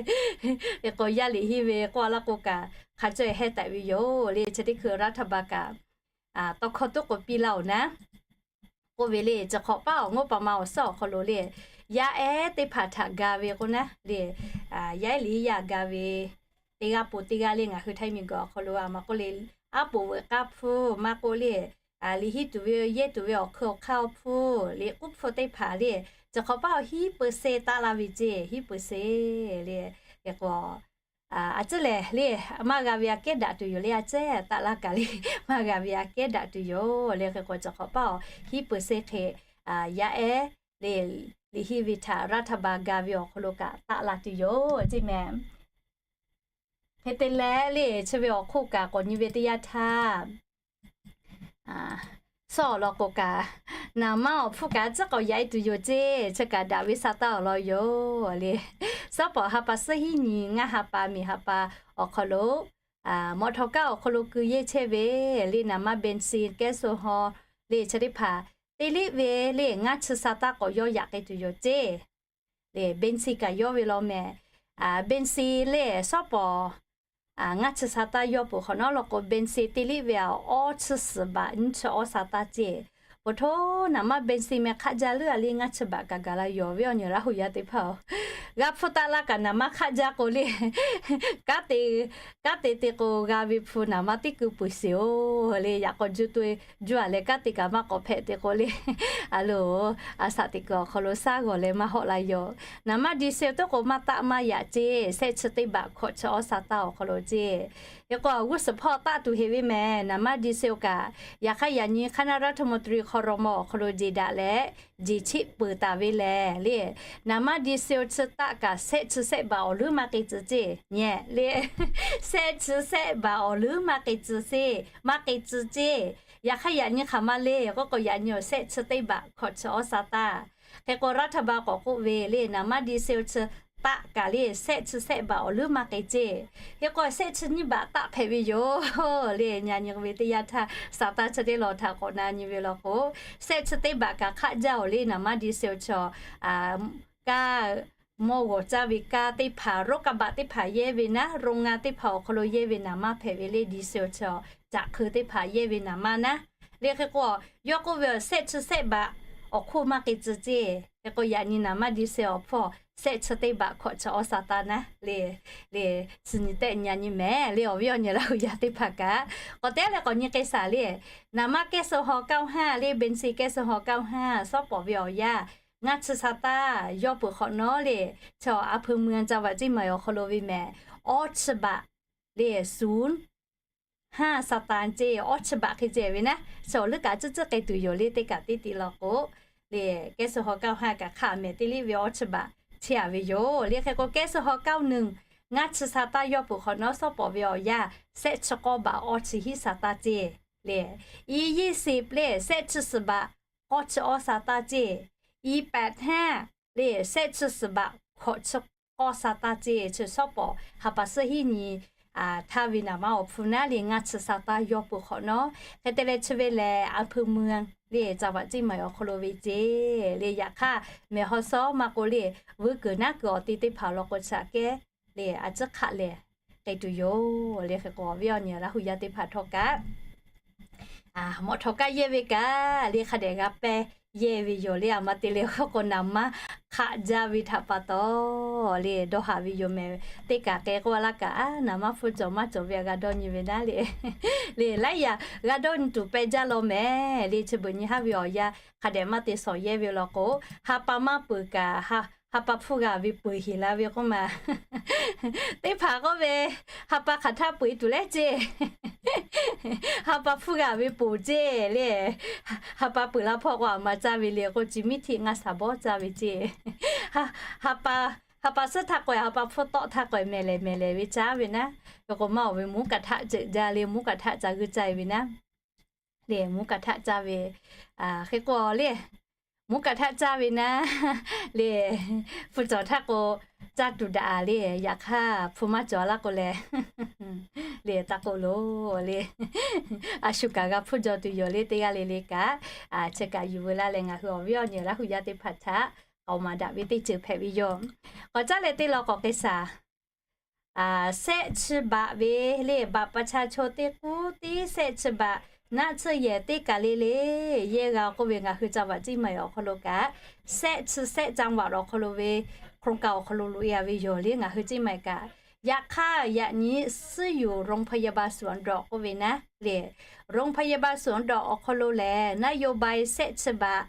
Hk'e k'o yaˇ liꞈ henˇ ve k'oˆ a laˇ k'o kaꞈ hk'a cawehˇ hehˉ tehꞈ ve yoˬ le. Chi teˇ hkui รัฐบาล kaꞈ tawˇ hkawˇ tuˉ k'o piˇ laˇ-oˬ naˉ k'oˆ ve le. Chi hk'awꞈ paˇ awˬ งบประมาณ awˬ suhˉ awˬ hk'aw lo le, yaˇ ehˉ teˇ hpaˍ htaꞈ ga ve k'o naˉ le, yaˇ ehˉ liꞈ henˇ yaˇ ga ve teˇ g'aˇ po teˇ g'aˇ le ngaˬ hui Htaiˇ miˬguiˬ awˬ hk'aw lo a ma k'oˆ le, aˉ poꞈ veuꞈ k'aˇ hpfuhˇ maˇ k'oˆ le, liꞈ henˇ tuˬ ve yehˇ tuˬ ve awˬ hkui awˬ hk'aˇ awˬ hpfuhˇ liꞈ k'uˉ hpfuhˇ teˇ hpaˍ le, chi hk'awꞈ paˇ awˬ hiˉ peuˬ se taˆ la ve ceˇ, hiˉ peuˬ se le. Hk'e k'o a cuˇ lehˬ le, maˇ g'a ve aꞈ kehˉ daꞈ tuˬ yoˬ le, a cehˉ taˆ laˇ kaꞈ le, maˇ g'a ve aꞈ kehˉ daꞈ tuˬ yoˬ le. Hk'e k'o chi hk'awꞈ paˇ awˬ hiˉ peuˬ se hk'e yaˇ ehˉ le, liꞈ henˇ ve htaꞈ รัฐบาล ga ve awˬ hk'aw lo kaꞈ taˆ la tuˬ yoˬ ceˇ mehˍ. Hk'e te leh le chi ve awˬ hk'oˆ kaꞈ k'awꞈ nyi ve teˇ yanˇ htaˇ, suhˉ awˬ lawn k'o kaꞈ, naˍ manˇ awˬ hpfuhˇ kaꞈ tcuhˉ k'awꞈ yaꞈ e tuˬ yoˬ ceˇ, chi kaꞈ daꞈ ve sa taˇ awˬ lawn yoˬ le. Suhˉ pawˍ ha pa suhˉ hiˉ nyi ngaˇ ha pa miˬ ha pa awˬ hk'aw lo, mawꞈ htawˍ kaˇ awˬ hk'aw lo keu yehˇ chehˇ ve le naˍ manˇ เบนซิน แก๊สโซฮอล์ le chi teˇ hpaˍ te liˆ ve le ngaˇ chi sa taˇ k'awꞈ yawˇ yaꞈ k'ai tuˬ yoˬ ceˇ. Le เบนซิน kaꞈ yawˇ ve law mehˍ. เบนซิน le suhˉ pawˍ ngaˇ chi sa taˇ yawˇ peuˬ hk'awꞈ nawˉ law k'o เบนซิน te liˆ ve a awˇ chi suhˍ baꞈ nyiˇ chi awˇ sa taˇ ceˇ. Oˇ htoˇ naˍ maˇ เบนซิน meh hk'aˆ jaˇ leuˉ a le, ngaˇ chi baꞈ kaꞈ gaˬ la yoˬ ve awˬ nyi Laˇ huˍ yaˇ teˇ hpaˍ-oˬ. G'a hpfuhˇ taˆ laˇ kaꞈ naˍ maˇ hk'aˆ jaˇ k'o le, kanˉ te, kanˉ te te k'o g'a ve hpu naˍ maˇ teˇ keu peuˬ sheˍ-oˬ le. Yaꞈ k'aw juˇ to juˇ a leh kanˉ te kaꞈ maˇ k'awꞈ hpehꞈ te k'o le, a loˬ, a shaꞈ teꞈ kuiˬ awˬ hk'aw lo shaˉ g'awˬ leh maˇ hawˆ la yoˬ. Naˍ maˇ ดีเซล teˇ k'o maˇ taˆ maˇ yaꞈ ceˇ, shehˆ chi teˇ baꞈ hkawꞈ chi awˇ sa taˇ awˬ hk'aw lo ceˇ. Hk'e k'o g'uˇ suhˍ hpawˇ taˆ tuˬ heꞈ ve mehˍ, naˍ maˇ ดีเซล kaꞈ. Yaꞈ hk'aˇ yaꞈ nyi คณะรัฐมนตรี ครม. awˬ hk'aw lo jeˬ daꞈ leh jeˬ cheˆ peuˬ taˍ ve lehˬ le, naˍ maˇ ดีเซล chi taˆ kaꞈ shehˆ chi shehˆ baꞈ awˬ leuˉ maˇ k'e tcuh ceˇ nyi le. Shehˆ chi shehˆ baꞈ awˬ leuˉ maˇ k'e tcuh sheˍ, maˇ k'e tcuh ceˇ. Yaꞈ hk'aˇ yaꞈ nyi hk'aˬ ma le k'oˆ k'o, yaꞈ nyi awˬ shehˆ chi teˇ baꞈ hkawꞈ chi awˇ sa taˇ. Hk'e k'o รัฐบาล k'awꞈ k'oˆ ve le, naˍ maˇ ดีเซล chi taˆ kaꞈ le shehˆ chi shehˆ baꞈ awˬ leuˉ maˇ k'e ceˇ. Hk'e k'o shehˆ chi nyiˇ baꞈ taˆ hpehꞈ ve yoˬ le. Nyi nyi ve teˇ yanˇ htaˇ สตางค์ chi teˇ law htaꞈ k'awꞈ na nyi ve law k'o, shehˆ chi teˇ baꞈ kaꞈ hk'aˆ jaˇ-oˬ le. Naˍ maˇ ดีเซล chi kaˇ mawˇ g'awˬ caˇ ve kaˇ teˇ hpaˍ, รถกระบะ teˇ hpaˍ yehˇ ve naˉ, โรงงาน teˇ hpaˍ awˬ hk'aw lo yehˇ ve naˍ maˇ hpehꞈ ve le. ดีเซล chi caꞈ hk'eu teˇ hpaˍ yehˇ ve naˍ maˇ naˉ le. Hk'e k'o yawˇ k'oˆ ve awˬ shehˆ chi shehˆ baꞈ awˬ hk'oˆ maˇ k'e tcuh ceˇ. Hk'e k'o yaꞈ nyi naˍ maˇ ดีเซล awˬ hpawˇ shehˆ chi teˇ baꞈ hkawꞈ chi awˇ sa taˇ naˉ le. Le, chi nyi tehꞈ nyi a nyi mehˍ le, awˬ viˉ awˬ nyi Laˇ huˍ yaˇ teˇ hpaˍ kaꞈ. K'awꞈ te leh k'awꞈ nyi k'ai shaˍ le, naˍ maˇ แก๊สโซฮอล์ เก้าสิบห้า le, เบนซิน แก๊สโซฮอล์ เก้าสิบห้า shawˉ pawˍ ve awˬ yanˇ ngaˇ chi sa taˇ yawˇ peuˬ hk'awꞈ nawˉ le, chi อำเภอเมือง จังหวัดเชียงใหม่ awˬ hk'aw lo ve mehˍ, awˇ chi baꞈ le, ศูนย์ห้า สตางค์ ceˇ. Awˇ chi baꞈ hk'e ceh ve naˉ, chi awˬ leuˉ kaꞈ tcuhˉ tcuhˉ k'ai tuˬ yoˬ le. Teˇ kaꞈ teˇ ti law k'o le, แก๊สโซฮอล์ เก้าสิบห้า kaꞈ hk'aˆ mehˍ teˇ liˇ ve awˇ chi baꞈ chehˇ a ve yoˬ le. Hk'e k'o แก๊สโซฮอล์ เก้าสิบเอ็ด ngaˇ chi sa taˇ yawˇ peuˬ hk'awꞈ nawˉ shawˉ pawˍ ve awˬ yanˇ shehˆ chi k'awˇ baꞈ awˇ chi hiˉ sa taˇ ceˇ le. อียี่สิบ le, shehˆ chi suhˍ baꞈ k'awˇ chi awˇ sa taˇ ceˇ. อีแปดห้า le, shehˆ chi suhˍ baꞈ hkawꞈ chi k'awˇ sa taˇ ceˇ. Chi shawˉ pawˍ ha pa suhˉ hiˉ nyi htaˇ ve naˍ maˇ awˬ hpu naˉ le, ngaˇ chi sa taˇ yawˇ peuˬ hk'awꞈ nawˉ. Hk'e te leh chi ve lehˬ อำเภอเมือง le, จังหวัดเชียงใหม่ awˬ hk'aw lo ve ceˇ le. Yaꞈ hk'aˇ mehˍ haw shawˉ maˇ k'o le, vuiˇ kuiˬ naˉ kuiˬ awˬ te teˇ hpaˍ law k'o chi aꞈ kehˉ le, a ciˉ hk'aˆ lehˬ k'ai tuˬ yoˬ le. Hk'e k'o awˬ viˉ awˬ nyi Laˇ huˍ yaˇ teˇ hpaˍ htawˇ kaꞈ, mawꞈ htawꞈ kaˇ yehˇ ve kaꞈ le, hk'a dehꞈ g'a pehˇ yehˇ ve yoˬ le. A ma te leh k'oˆ k'o naˍ maˇ hk'aˆ jaˇ ve htaꞈ pa taw le, dawˇ haꞈ ve yoˬ mehˍ. Teˇ kaꞈ k'ai k'oˆ a laˇ kaꞈ, a, naˍ maˇ hpfuhˇ cawˬ maˇ cawˬ ve a g'a dawˇ nyi ve naˉ le. Le laiˉ yaꞈ g'a dawˇ nyi tuˬ peh jaˇ law mehˍ le. Chi beuꞈ nyi haˉ ve awˬ yanˇ hk'a dehꞈ maˇ te shawˍ yehˇ ve law k'o, ha pa maˇ peuˬ kaꞈ, ha pa hpfuhˇ g'a ve peuˬ heˍ la ve k'oˆ ma. Teˇ hpaˍ k'oˆ ve, ha pa hk'aˬ htaˇ peuˬ e tuˬ leh ceˇ, ha pa hpfuhˇ g'a ve peuˬ ceˇ le. Ha pa peuˬ la hpawˇ k'o a ma caˇ ve le k'o, ci miˉ htiˆ ngaˇ shaˍ bawˇ caˇ ve ceˇ. Ha pa suhˉ htaˇ k'awꞈ, ha pa hpfuhˇ tawˆ htaˇ k'awꞈ mehˍ lehˍ mehˍ lehˍ ve caˇ ve naˉ. K'o maˇ oˬ ve mvuhˇ kaꞈ htaˆ ceuꞈ jaˇ le, mvuhˇ kaꞈ htaˆ ca g'uiˇ caˇ ve naˉ. Le mvuhˇ kaꞈ htaˆ caˇ ve, hk'e k'o le, mvuhˇ kaꞈ htaˆ caˇ ve naˉ le, hpu cawˬ htaˇ k'o caˇ tuˬ daꞈ le. Yaꞈ hk'aˇ hpu maˇ cawˬ laˇ k'o lehˬ, le taˇ k'oˆ loˬ le. A shu kaꞈ g'a hpfuhˇ jaw tuˬ yoˬ le. Teˇ g'aˇ le le kaꞈ, chi kaꞈ yuˬ veu laˇ leh ngaˬ hui awˬ viˉ awˬ nyi Laˇ huˍ yaˇ teˇ hpaˍ htaꞈ k'awꞈ maˍ daꞈ ve teˇ ceuˬ hpehꞈ ve yoˬ. K'awꞈ caˉ leh teˇ law k'awꞈ k'ai shaˍ. Shehˆ chi baꞈ ve le, บัตรประชาชน teˇ k'uˉ tiˉ shehˆ chi baꞈ naˆ tsuhˇ yehˬ teˇ kaˬ le le yehˇ g'a k'oˆ ve ngaˬ hui จังหวัดเชียงใหม่ awˬ hk'aw lo kaꞈ, shehˆ chi shehˆ จังหวัด awˬ hk'aw lo ve โครงการ awˬ hk'aw lo loꞈ e a ve yoˬ le ngaˬ hui เชียงใหม่ kaꞈ. Yaꞈ hk'aˇ yaꞈ nyi ซื่ออยู่โรงพยาบาลสวนดอก k'oˆ ve naˉ le, โรงพยาบาลสวนดอก awˬ hk'aw lo lehˬ นโยบาย shehˆ chi baꞈ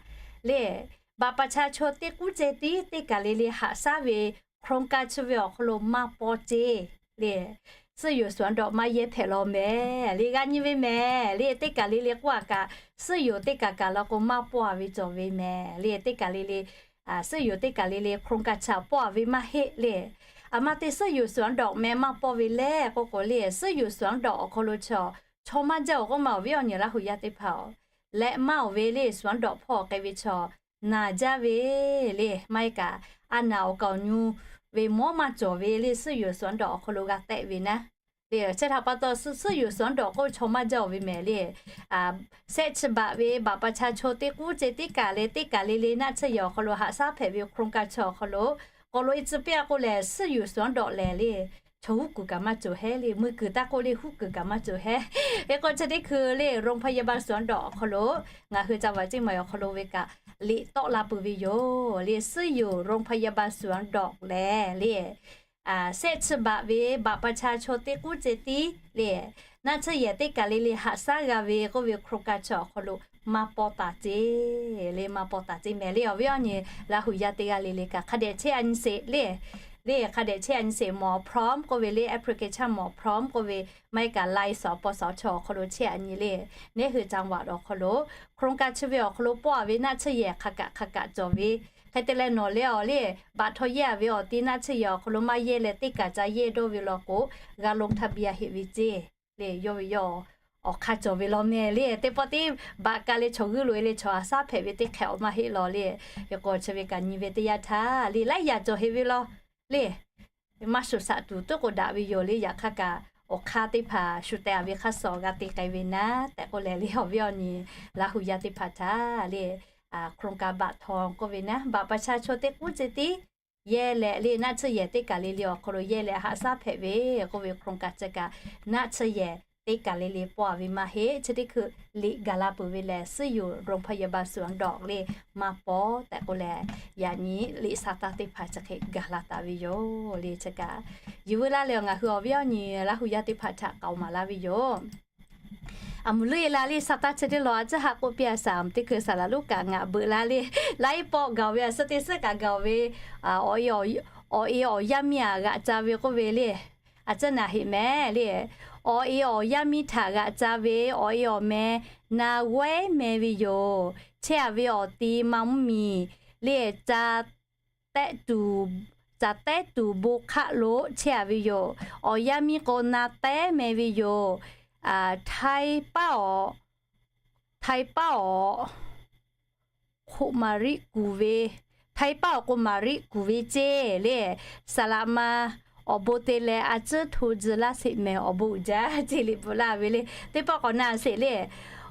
le, บัตรประชาชน teˇ k'uˉ ceh tiˉ teˇ kaˬ le le haꞈ shaˉ ve โครงการ chi ve awˬ hk'aw lo maˇ pawˇ ceˇ le. ซื่ออยู่สวนดอก maˇ yehˇ hpehꞈ law mehˍ le. G'a nyi ve mehˍ le. Teˇ kaˬ le le k'oˆ a kaꞈ, ซื่ออยู่ teˇ kaˬ kaˬ law k'o maˇ pawˇ a ve cawˬ ve mehˍ le. Teˇ kaˬ le le, ซื่ออยู่ teˇ kaˬ le le โครงการ chaꞈ pawˇ a ve maˇ heˆ le. A ma te ซื่ออยู่สวนดอก meh maˇ pawˇ ve lehˬ k'oˆ k'o le, ซื่ออยู่สวนดอก awˬ hk'aw lo chaw, chaw maˇ jaˇ-oˬ k'oˆ ma awˬ viˉ awˬ nyi Laˇ huˍ yaˇ teˇ hpaˍ-oˬ, leh maˇ oˬ ve le สวนดอก hpawˇ k'ai ve chaw naˬ jaˇ ve le. Maˇ heˆ kaꞈ a naˬ awˬ kaˍ awˬ nyu ve mawˉ maˇ cawˬ ve le ซื่ออยู่สวนดอก awˬ hk'aw lo g'a tehˆ ve naˉ le. Chi htaꞈ pa taw ซื่ออยู่สวนดอก k'oˆ chaw maˇ jaˇ-oˬ ve mehˍ le. Shehˆ chi baꞈ ve บัตรประชาชน teˇ k'uˉ ceh teˇ kaˬ le teˇ kaˬ le le naˆ tsuhˇ yehˬ awˬ hk'aw lo haꞈ shaˉ hpehꞈ ve โครงการ chi awˬ hk'aw lo k'awꞈ loꞈ e tcuh piˇ a k'o lehˬ ซื่ออยู่สวนดอก lehˬ le, chaw huˉ kuiˬ kaꞈ maˇ cawˬ hehˉ le, mui kuiˬ taˇ k'oˆ le, huˉ kuiˬ kaꞈ maˇ cawˬ hehˉ. Hk'e k'o chi teˇ hkui le โรงพยาบาลสวนดอก awˬ hk'aw lo ngaˬ hui ca vaꞈ ceˇ maˬ awˬ hk'aw lo ve kaꞈ liꞈ tawˆ la peuˬ ve yoˬ le. 私有โรงพยาบาลสวนดอก lehˬ le, shehˆ chi baꞈ ve บัตรประชาชน teˇ k'uˉ ceh tiˉ le, naˆ tsuhˇ yehˬ teˇ kaˬ le le haꞈ shaˉ g'a ve k'oˆ ve โครงการ chi awˬ hk'aw lo maˇ paw taˍ ceˇ le, maˇ paw taˍ ceˇ mehˍ le. Awˬ viˉ awˬ nyi Laˇ huˍ yaˇ teˇ g'aˇ le le kaꞈ hk'a dehꞈ chehˇ a nyi sheˍ le, le hk'a dehꞈ chehˇ a nyi sheˍ หมอพร้อม k'oˆ ve le, application หมอพร้อม k'oˆ ve, maˇ heˆ kaꞈ Line สปสช awˬ hk'aw lo chehˇ a nyi le. Neˇ hui caˇ vaꞈ awˬ hk'aw lo โครงการ chi ve awˬ hk'aw lo paw a ve naˆ tsuhˇ yehˬ hk'a kaꞈ hk'a kaꞈ cawˬ ve, hk'e te leh nawˬ le awˬ le, baꞈ htaw yehˇ a ve awˬ ti naˆ tsuhˇ yehˬ awˬ hk'aw lo maˇ yehˇ leh teˇ kaˬ ca yehˇ dawˇ ve law k'o, g'a ลงทะเบียน heˆ ve ceˇ le. Yawˇ ve yawˇ awˬ hk'aˇ cawˬ ve law mehˍ le. Teˇ pawˆ tiˉ baꞈ ka leh chaw g'uiˇ loꞈ e le chaw haꞈ shaˉ hpehꞈ ve teˇ hk'ehꞈ awˬ maˇ heˆ law le. Hk'e k'o chi ve kaꞈ nyi ve teˇ yanˇ htaˇ le laiˉ yaꞈ cawˬ heˆ ve law le. Maˇ shuˍ shaꞈ tuˬ tuˉ k'o daꞈ ve yoˬ le. Yaꞈ hk'aˇ kaꞈ awˬ hk'aˇ teˇ hpaˍ shu teh a ve hk'aˇ suh g'a te k'ai ve naˉ tehꞈ k'oˆ leh le, awˬ viˉ awˬ nyi Laˇ huˍ yaˇ teˇ hpaˍ htaꞈ le, โครงการ baꞈ htaw k'oˆ ve naˉ, บัตรประชาชน teˇ k'uˉ ceh tiˉ yehˇ leh le, naˆ tsuhˇ yehˬ teˇ kaˬ le le awˬ hk'aw lo yehˇ leh haꞈ shaˉ hpehꞈ ve k'oˆ ve โครงการ chi kaꞈ naˆ tsuhˇ yehˬ teˇ kaˬ le le paw a ve maˇ heˆ. Chi teˇ hkui liꞈ gaˬ la peuˬ ve lehˬ, 私有โรงพยาบาลสวนดอก le maˇ paw tehꞈ k'oˆ leh, yaꞈ nyi liꞈ sa taˇ teˇ hpaˍ chi hk'e gaˬ la taˍ ve yoˬ le. Chi kaꞈ yuˬ veu laˇ leh awˬ ngaˬ hui awˬ viˉ awˬ nyi Laˇ huˍ yaˇ teˇ hpaˍ htaꞈ k'aoˍ maˍ laˇ ve yoˬ. A mvuhˇ leuˉ e la le, sa taˇ chi teˇ law a ciˉ haꞈ k'oˆ piˇ a shaˍ teˇ hkui saˍ laˍ Luˉkaꞈ ngaˬ beuꞈ la le, laiˉ pawˆ gaˬ ve a suhˉ teˇ suhˉ kaꞈ gaˬ ve, awˬ e awˬ yaˇ miˇ aꞈ g'aꞈ ca ve k'oˆ ve le, a ciˉ naˍ heꞈ mehˍ le. Awˬ e awˬ yaˇ miˇ htaꞈ g'aꞈ ca ve awˬ e awˬ meh Na G'awehˉ meh ve yoˬ. Chehˇ a ve awˬ ti Ma Mvuhˇmiˬ le, ca tehˉ tuˬ, ca tehˉ tuˬ bon hk'aˆ lo chehˇ a ve yoˬ. Awˬ yaˇ miˇ k'o Na Tehˉ meh ve yoˬ. Htaiˍ paˉ awˬ, Htaiˍ paˉ awˬ k'o maˍ riˆ kuˬ ve, Htaiˍ paˉ awˬ k'o maˍ riˆ kuˬ ve ceˇ le. Saˍ laꞈ ma awˬ bon te leh a ciˉ hto tcuh laˇ sheˍ mehˍ, awˬ bon uiˍ jaˇ ceˇ liꞈ bvuhꞈ laˇ ve le. Teˇ pawˆ k'awꞈ na sheˍ le.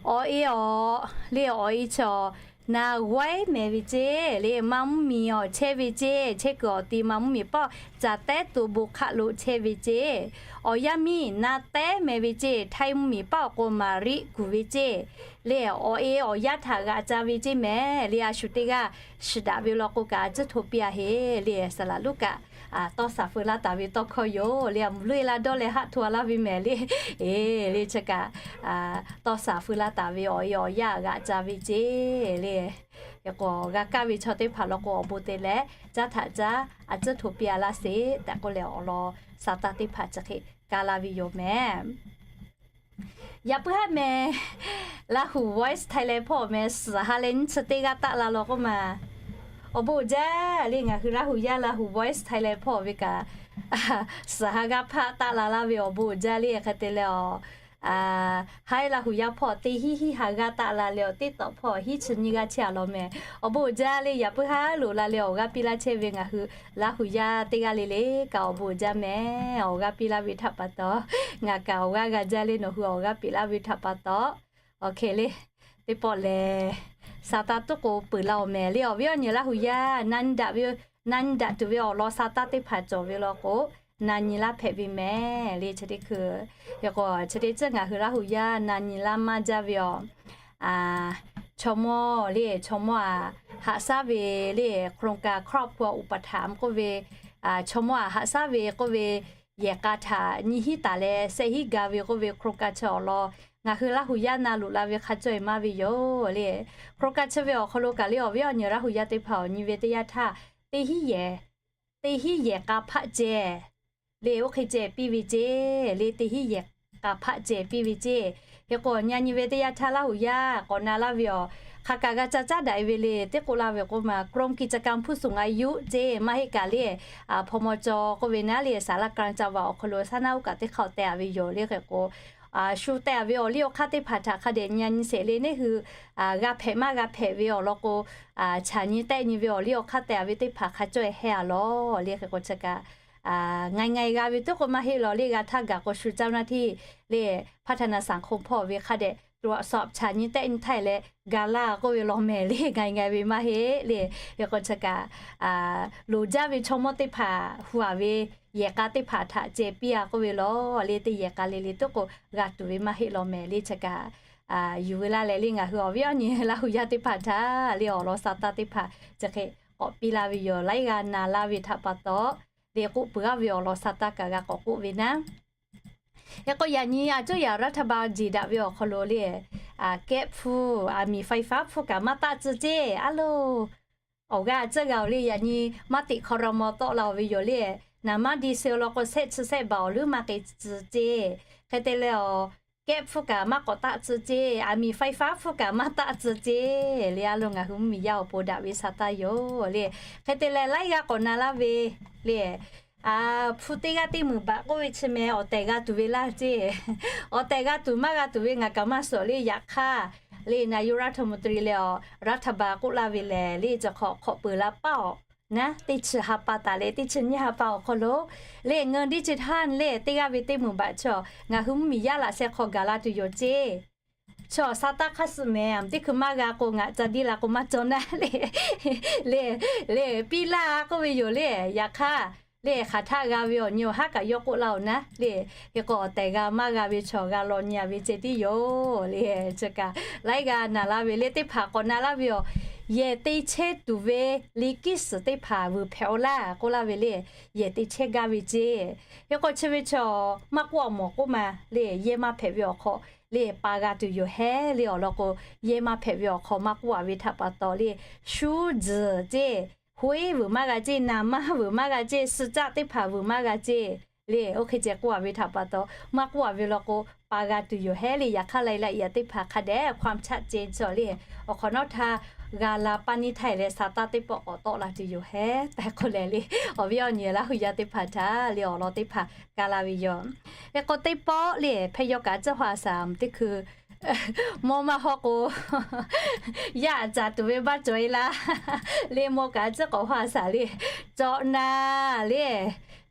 Awˬ e awˬ le, awˬ e chaw Na G'awehˉ meh ve ceˇ le, Ma Mvuhˇmiˬ awˬ chehˇ ve ceˇ, chehˇ kuiˬ awˬ ti Ma Mvuhˇmiˬ paˉ ca tehˉ tuˬ bon hk'aˆ lo chehˇ ve ceˇ. Awˬ yaˇ miˇ Na Tehˉ meh ve ceˇ, Htaiˍ Mvuhˇmiˬ paˉ awˬ k'o maˍ riˆ kuˬ ve ceˇ le. Awˬ e awˬ yaˇ htaꞈ g'aꞈ ca ve ceˇ mehˍ le. A shu teˇ g'aˇ shiˍ daꞈ ve law k'o kaꞈ a ciˉ hto piˇ a heˍ le. Saˍ laˍ Luˉkaꞈ tawˇ shaˍ feu laˇ taˍ ve tawˇ hkawˇ yoˬ le. A mvuhˇ leuˉ e la dawˇ leh haˆ hto a laˇ ve mehˍ le. E le chi kaꞈ tawˇ shaˍ feu laˇ taˍ ve awˬ e awˬ yaˇ g'aꞈ ca ve ceˇ le. K'o g'a kaˇ ve chaw teˇ hpaˍ law k'o awˬ bon te leh caˉ htaꞈ caˉ a ciˉ hto piˇ a laˇ sheˍ tehꞈ k'oˆ leh awˬ lawn sa taˇ teˇ hpaˍ chi hk'e kaˇ laˇ ve yoˬ mehˍ. Yaꞈ puiˉ haˉ meh, Laˇ huˍ Voice Thailand hpawˇ meh suhˍ ha leh nyiˇ chi teˇ g'aˇ taˆ la law k'oˆ ma, awˬ bon uiˍ jaˇ le. Ngaˬ hui Laˇ huˍ yaˇ Laˇ huˍ Voice Thailand hpawˇ ve kaꞈ suhˍ ha g'aˇ hpaˆ taˆ la laˇ ve awˬ bon uiˍ jaˇ le. Hk'e te leh a, haiˉ Laˇ huˍ yaˇ hpawˇ teˇ hiˉ hiˉ ha g'aˇ taˆ la leh awˬ teˇ tawꞈ hpawˇ hiˉ chi nyiˇ g'aˇ chehˇ a law meh. Awˬ bon uiˍ jaˇ le. Yaꞈ puiˉ haˉ loꞈ la leh awˬ g'aˇ piˇ laˇ chehˇ ve ngaˬ hui Laˇ huˍ yaˇ teˇ g'aˇ le le kaꞈ awˬ bon uiˍ jaˇ mehˍ. Awˬ g'aˇ piˇ laˇ ve htaꞈ pa taw ngaˬ kaꞈ awˬ g'aˇ g'a jaˇ le. Nawˬ hui awˬ g'aˇ piˇ laˇ ve htaꞈ pa taw, awˬ hk'e le, teˇ pawˆ lehˬ sa taˇ tuˉ k'o peuˬ la awˬ mehˍ le. Awˬ viˉ awˬ nyi Laˇ huˍ yaˇ na nyi daꞈ ve, na nyi daꞈ tuˬ ve awˬ lawn sa taˇ teˇ hpaˍ cawˬ ve law k'o, na nyi laˇ hpehꞈ ve mehˍ le. Chi teˇ hkui k'o chi teˇ ceuˬ ngaˬ hui Laˇ huˍ yaˇ na nyi laˇ maˇ jaˇ ve awˬ, chaw mawˇ le, chaw mawˇ aꞈ haꞈ shaˉ ve le, โครงการครอบครัวอุปถัมภ์ k'oˆ ve, chaw mawˇ aꞈ haꞈ shaˉ ve k'oˆ ve, yehˬ k'a htaꞈ nyi hiˉ taˍ leh shehˆ hiˉ ga ve k'oˆ ve โครงการ chi awˬ lawn ngaˬ hui Laˇ huˍ yaˇ na loꞈ la ve hk'a cawˇ e maˇ ve yoˬ le. โครงการ chi ve awˬ hk'aw lo kaꞈ le awˬ viˉ awˬ nyi Laˇ huˍ yaˇ teˇ hpaˍ awˬ nyi ve teˇ yanˇ htaˇ, teˇ hiˉ yehˬ, teˇ hiˉ yehˬ k'a hpaˆ ceh le, oˇ hk'e ceh piˇ ve ceˇ le. Teˇ hiˉ yehˬ k'a hpaˆ ceh piˇ ve ceˇ. Hk'e k'o awˬ nyi a nyi ve teˇ yanˇ htaˇ Laˇ huˍ yaˇ k'awꞈ na laˇ ve awˬ, hk'a kaꞈ g'a ca caˉ daꞈ e ve le. Teˇ k'oˆ la ve k'oˆ ma กรมกิจการผู้สูงอายุ ceˇ, maˇ heˆ kaꞈ le, hpaw maw caw k'oˆ ve naˉ le, ศาลากลางจังหวัด awˬ hk'aw lo saˉ naˉ uˉ kaꞈ teˇ hk'aˇ teh a ve yoˬ le. Hk'e k'o shu teh a ve awˬ liˇ awˬ hk'aˇ teˇ hpaˍ htaꞈ hk'a dehꞈ nyi a nyi sheˍ le. Neˇ hui g'a hpehꞈ maˇ g'a hpehꞈ ve awˬ lawn k'o, chaꞈ nyi tehˆ nyi ve awˬ liˇ awˬ hk'aˇ teh a ve teˇ hpaˍ hk'a cawˇ e heh a lawˬ le. Hk'e k'o chi kaꞈ ง่ายๆ g'a ve tuˉ k'o maˇ heˆ lawˬ le. G'a htaˇ gaˬ k'o shu เจ้าหน้าที่ le พัฒนาสังคม hpawˇ ve hk'a dehꞈ ตรวจสอบ chaꞈ nyi tehˆ nyi htaˇ leh ga laˇ k'oˆ ve law mehˍ le. ง่ายๆ ve maˇ heˆ le. Hk'e k'o chi kaꞈ loˍ jaˇ ve chaw mawˇ teˇ hpaˍ hu a ve yehˬ k'a teˇ hpaˍ htaꞈ ceh piˇ a k'oˆ ve lawˬ le. Teˇ yehˬ k'a le le tiˉ k'o g'a tuˬ ve maˇ heˆ law mehˍ le. Chi kaꞈ yuˬ ve laˇ leh le ngaˬ hui awˬ viˉ awˬ nyi Laˇ hu yaˇ teˇ hpaˍ htaꞈ le awˬ lawn sa taˇ teˇ hpaˍ chi hk'e k'awꞈ piˇ laˇ ve yoˬ. Laiˉ g'aˇ na laˇ ve htaꞈ pa taw le k'oˆ peuˬ aˇ ve awˬ lawn sa taˇ kaꞈ g'a k'awꞈ k'oˆ ve naˉ. Hk'e k'o yaꞈ nyi a cuˇ yaꞈ รัฐบาล jeˬ daꞈ ve awˬ hk'aw lo le, kehˉ hpfuhˇ, aˬ miˍ ไฟฟ้า hpfuhˇ kaꞈ maˇ taˆ tcuh ceˇ a loˬ. Awˬ g'aˇ a cuhˇ g'a oˬ le, yaꞈ nyi maˇ teꞈ hk'aw ra maw tawˆ la oˬ ve yoˬ le. Naˍ maˇ ดีเซล law k'o shehˆ chi shehˆ baˬ awˬ leuˉ maˇ k'ai tcuh ceˇ. Hk'e te leh awˬ kehˉ hpfuhˇ kaꞈ maˇ k'awꞈ taˆ tcuh ceˇ, aˬ miˍ ไฟฟ้า hpfuhˇ kaꞈ maˇ taˆ tcuh ceˇ le. A loˬ ngaˬ hui mvuhˇ miˬ yaˇ awˬ pon daꞈ ve sa taˇ yoˬ le. Hk'e te leh laiˉ g'aˇ k'awꞈ na laˇ ve le, hpu teˇ g'aˇ teˇ meunˍ baꞈ k'oˆ ve chi meh awˬ tehˬ g'a tuˬ ve laˇ ceˇ. Awˬ tehˬ g'a tuˬ maˇ g'a tuˬ ve ngaˬ kaꞈ maˇ suhˍ le. Yaꞈ hk'aˇ le นายกรัฐมนตรี leh awˬ รัฐบาล k'oˆ laˇ ve lehˬ le, chi hk'awꞈ k'awꞈ peuˬ la paˇ awˬ naˉ, teˇ chi ha pa taˍ leh teˇ chi nyiˇ ha pa awˬ hk'aw lo le เงินดิจิทัล le teˇ g'aˇ ve teˇ meunˍ baꞈ chi ngaˬ hui mvuhˇ miˬ yaˇ laꞈ sheh hk'aw gaˬ la tuˬ yoˬ ceˇ. Chi awˬ sa taˇ hk'aˇ suh mehˍ, teˇ hkui maˇ g'a k'o ngaˬ ca diˇ la k'o maˇ cawˬ naˉ le. Le, le, piˇ laˇ k'oˆ ve yoˬ le. Yaꞈ hk'aˇ le hk'aˬ htaˆ g'a ve awˬ nyi awˬ haˉ kaꞈ yawˇ k'oˆ laˇ oˬ naˉ le. Hk'e k'o awˬ tehˬ g'a maˇ g'a ve chaw g'a law nyi a ve ceh tiˉ yoˬ le. Chi kaꞈ laiˉ g'aˇ na laˇ ve le, teˇ hpaˍ k'awꞈ na laˇ ve awˬ, yehˬ te chehˇ tuˬ ve liꞈ kiˉ suhˍ teˇ hpaˍ vuiˬ hpehꞈ-aw laˇ k'oˆ laˇ ve le. Yehˬ te chehˇ gaˇ ve ceˇ. Hk'e k'o chi ve chaw maˇ k'oˆ a mawˬ k'oˆ ma le, yehˇ maˇ hpehꞈ ve awˬ hk'aw le pa g'a tuˬ yoˬ hehˉ le. Awˬ lawn k'o yehˇ maˇ hpehꞈ ve awˬ hk'aw maˇ k'oˆ a ve htaꞈ pa taw le, shu tzuhˬ ceˇ, hoˉ vuiˬ maˇ g'a ceˇ, naˍ maˇ vuiˬ maˇ g'a ceˇ, suh caˆ teˇ hpaˍ vuiˬ maˇ g'a ceˇ le. Oˇ hk'e ceh k'oˆ a ve htaꞈ pa taw maˇ k'oˆ a ve law k'o pa g'a tuˬ yoˬ hehˉ le. Yaꞈ hk'aˇ รายละเอียด teˇ hpaˍ hk'a dehꞈ ความชัดเจน cawˬ le. Awˬ hk'awꞈ nawˉ htaˇ g'a la paˇ neˇ htaˇ leh sa taˇ teˇ pawˆ k'awꞈ tawˆ la tuˬ yoˬ hehˉ tehꞈ k'oˆ leh le, awˬ viˉ awˬ nyi Laˇ hu yaˇ teˇ hpaˍ htaꞈ le awˬ lawn teˇ hpaˍ ka la ve yoˬ. Hk'e k'o teˇ pawˆ le hpehˇ yaw kaꞈ tcuhˇ hawˇ a shaˍ teˇ hkui mawˇ maˇ hawˇ k'o, yaˇ aꞈ caˍ tuˬ ve maˇ cawˬ-e laˇ le. Mawˇ kaꞈ tcuhˇ k'awꞈ hawˇ a shaˍ le, cawꞈ naˍ le,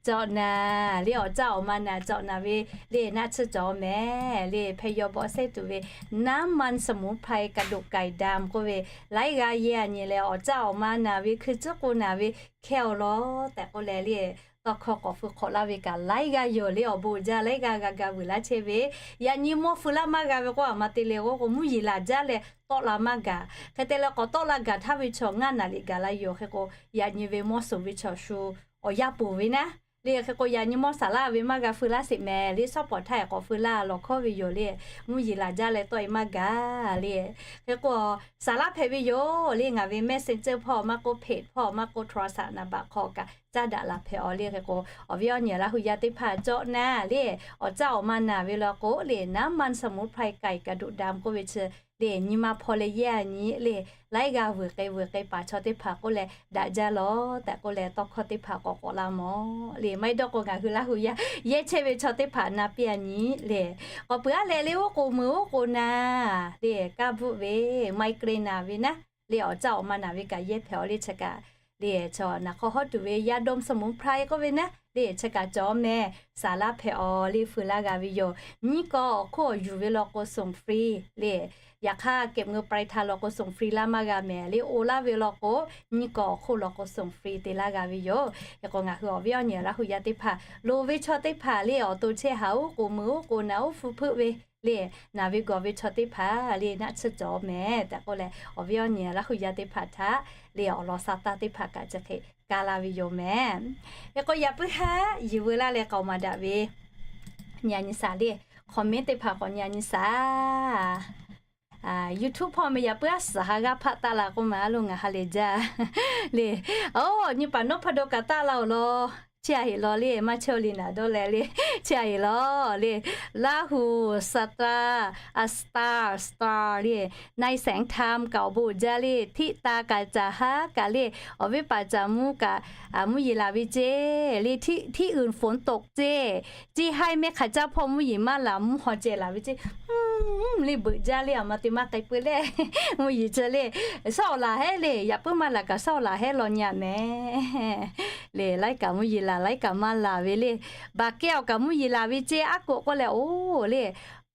cawꞈ naˍ le, awˬ caˇ awˬ ma naˍ cawꞈ naˍ ve le naˆ tsuhˇ cawˬ mehˍ le. Hpehˇ yaw bawˆ sehˉ tuˬ ve น้ำมันสมุนไพรกระดูกไก่ดำ k'oˆ ve laiˉ g'aˇ yehˇ a nyi leh awˬ caˇ awˬ ma naˍ ve hkui tcuhˉ k'o naˍ ve hkehˇ-aw law tehꞈ k'oˆ leh le, tawˇ hkawˇ k'awꞈ feu hk'awꞈ laˇ ve kaꞈ laiˉ g'aˇ yoˬ le. Awˬ bon jaˇ laiˉ g'aˇ g'a ga vuiˬ laˇ chehˇ ve, yaꞈ nyi mawˇ feu laˇ maˇ g'a ve k'o a ma te le k'o k'o mvuhˇ yeˬ laˬ jaˇ leh tawˆ la maˇ gaˬ. Hk'e te leh k'awꞈ tawˆ la gaˬ htaˇ ve chaw ngaˇ naˍ liꞈ gaˬ la yoˬ. Hk'e k'o yaꞈ nyi ve mawˇ suˍ ve chaw shu awˬ yanˇ ponˬ ve naˉ le. Hk'e k'o yaꞈ nyi mawˇ saˍ laˇ ve maˇ g'a feu laˇ sheˍ mehˍ le. Shawˉ pawˍ htaˇ k'awꞈ feu laˇ lawˬ hkawˇ ve yoˬ le. Mvuhˇ yeˬ laˬ jaˇ leh tawˆ-e maˇ gaˬ le. Hk'e k'o saˍ laˇ hpehꞈ ve yoˬ le. Ngaˬ ve เมสเซนเจอร์ hpawˇ maˇ k'oˆ เพจ hpawˇ maˇ k'oˆ โทรศัพท์ naˍ baꞈ hk'aw kaꞈ caˇ daꞈ la hpehꞈ-aw le. Hk'e k'o awˬ viˉ awˬ nyi Laˇ hu yaˇ teˇ hpaˍ cawꞈ naˍ le, awˬ caˇ awˬ ma naˍ ve law k'o le น้ำมันสมุนไพรไก่กระดูกดำ k'oˆ ve chi le nyi ma hpaw leh yehˇ a nyi le, laiˉ g'aˇ vuiˬ k'ai vuiˬ k'ai paˍ chaw teˇ hpaˍ k'oˆ leh daꞈ jaˇ lawˬ tehꞈ k'oˆ leh tawˇ hkawˇ teˇ hpaˍ k'awꞈ k'awꞈ la mawˬ le. Maˇ heˆ dawˇ k'o ngaˬ hui Laˇ hu yaˇ yehˇ chehˇ ve chaw teˇ hpaˍ na piˇ a nyi le. K'awꞈ peuˬ aˉ leh le oˉ k'o meuˬ oˉ k'o naˍ le, kaˇ bvuhˆ ve, ไมเกรน naˍ ve naˉ le, awˬ caˇ awˬ ma naˍ ve kaꞈ yehˇ hpehꞈ-aw le. Chi kaꞈ le chaw naˍ hk'aw hawˉ tuˬ ve ยาดมสมุนไพร k'oˆ ve naˉ le, chi kaꞈ cawˬ mehˍ, saˍ laˇ hpehꞈ-aw le, feu laˇ g'a ve yoˬ. Nyiˇ kaw awˬ hk'oˆ awˬ yuˬ ve law k'o ส่งฟรี le. Yaꞈ hk'aˇ เก็บเงินปลายทาง law k'o ส่งฟรี laˇ maˇ g'a mehˍ le. Oˇ laˇ ve law k'o nyiˇ kaw awˬ hk'oˆ law k'o ส่งฟรี te laˇ g'a ve yoˬ. Hk'e k'o ngaˬ hui awˬ viˉ awˬ nyi Laˇ hu yaˇ teˇ hpaˍ loˍ ve chaw teˇ hpaˍ le, awˬ to chehˇ haˍ oˉ k'o meuˬ oˉ k'o naˍ oˉ hpu hpeuˆ ve le, naˍ ve gawˬ ve chaw teˇ hpaˍ le naˆ tsuhˇ cawˬ mehˍ tehꞈ k'oˆ leh awˬ viˉ awˬ nyi Laˇ hu yaˇ teˇ hpaˍ htaꞈ le awˬ lawn sa taˇ teˇ hpaˍ kaꞈ chi hk'e ka la ve yoˬ mehˍ. Hk'e k'o yaꞈ puiˉ haˉ yuˬ veu laˇ leh k'aoˍ maˍ daꞈ ve nyi a nyi shaˍ le, comment teˇ hpaˍ k'awꞈ nyi a nyi shaˍ. YouTube hpawˇ meh yaꞈ puiˉ aˉ suhˍ ha g'aˇ hpaˆ taˆ la k'oˆ ma a loˬ ngaˬ ha lehˬ jaˇ le. Oˬ, nyi paˍ nawˉ hpaˇ dawˇ kaꞈ taˆ la-oˬ law. Chi a heˍ law le, maˇ chehˇ le naˍ dawˇ leh le. Chi a heˍ law le, Laˇ hu, Saˍtanˍ, Star, Star le, นายแสงธรรม kaꞈ awˬ bon uiˍ jaˇ le, Hteˇ ta kaꞈ caˍ haˉ kaꞈ le, awˬ viˉ paˍ caˍ mvuhˇ kaꞈ mvuhˇ yeˬ laˬ ve ceˇ le, Hteˇ uiˍ ฝนตก ceˇ, Ceˇ haiˇ mehˆ hk'aˬ caˇ hpawˇ mvuhˇ yeˬ maˇ laˬ mvuhˇ haw ceh laˬ ve ceˇ. Le beuꞈ jaˇ le, a ma te maˇ k'ai peuˬ le. Mvuhˇ yeˬ ceh le, shaˉ awˬ laˬ hehˉ le, yaꞈ puiˉ maˇ laˬ kaꞈ shaˉ awˬ laˬ hehˉ law nyi a mehˍ le. Laiˉ kaꞈ mvuhˇ yeˬ laˬ, laiˉ kaꞈ maˇ laˬ ve le. Baˬ kehˇ awˬ kaꞈ mvuhˇ yeˬ laˬ ve ceˇ, aˉ k'oꞈ k'oˆ leh oˬ le,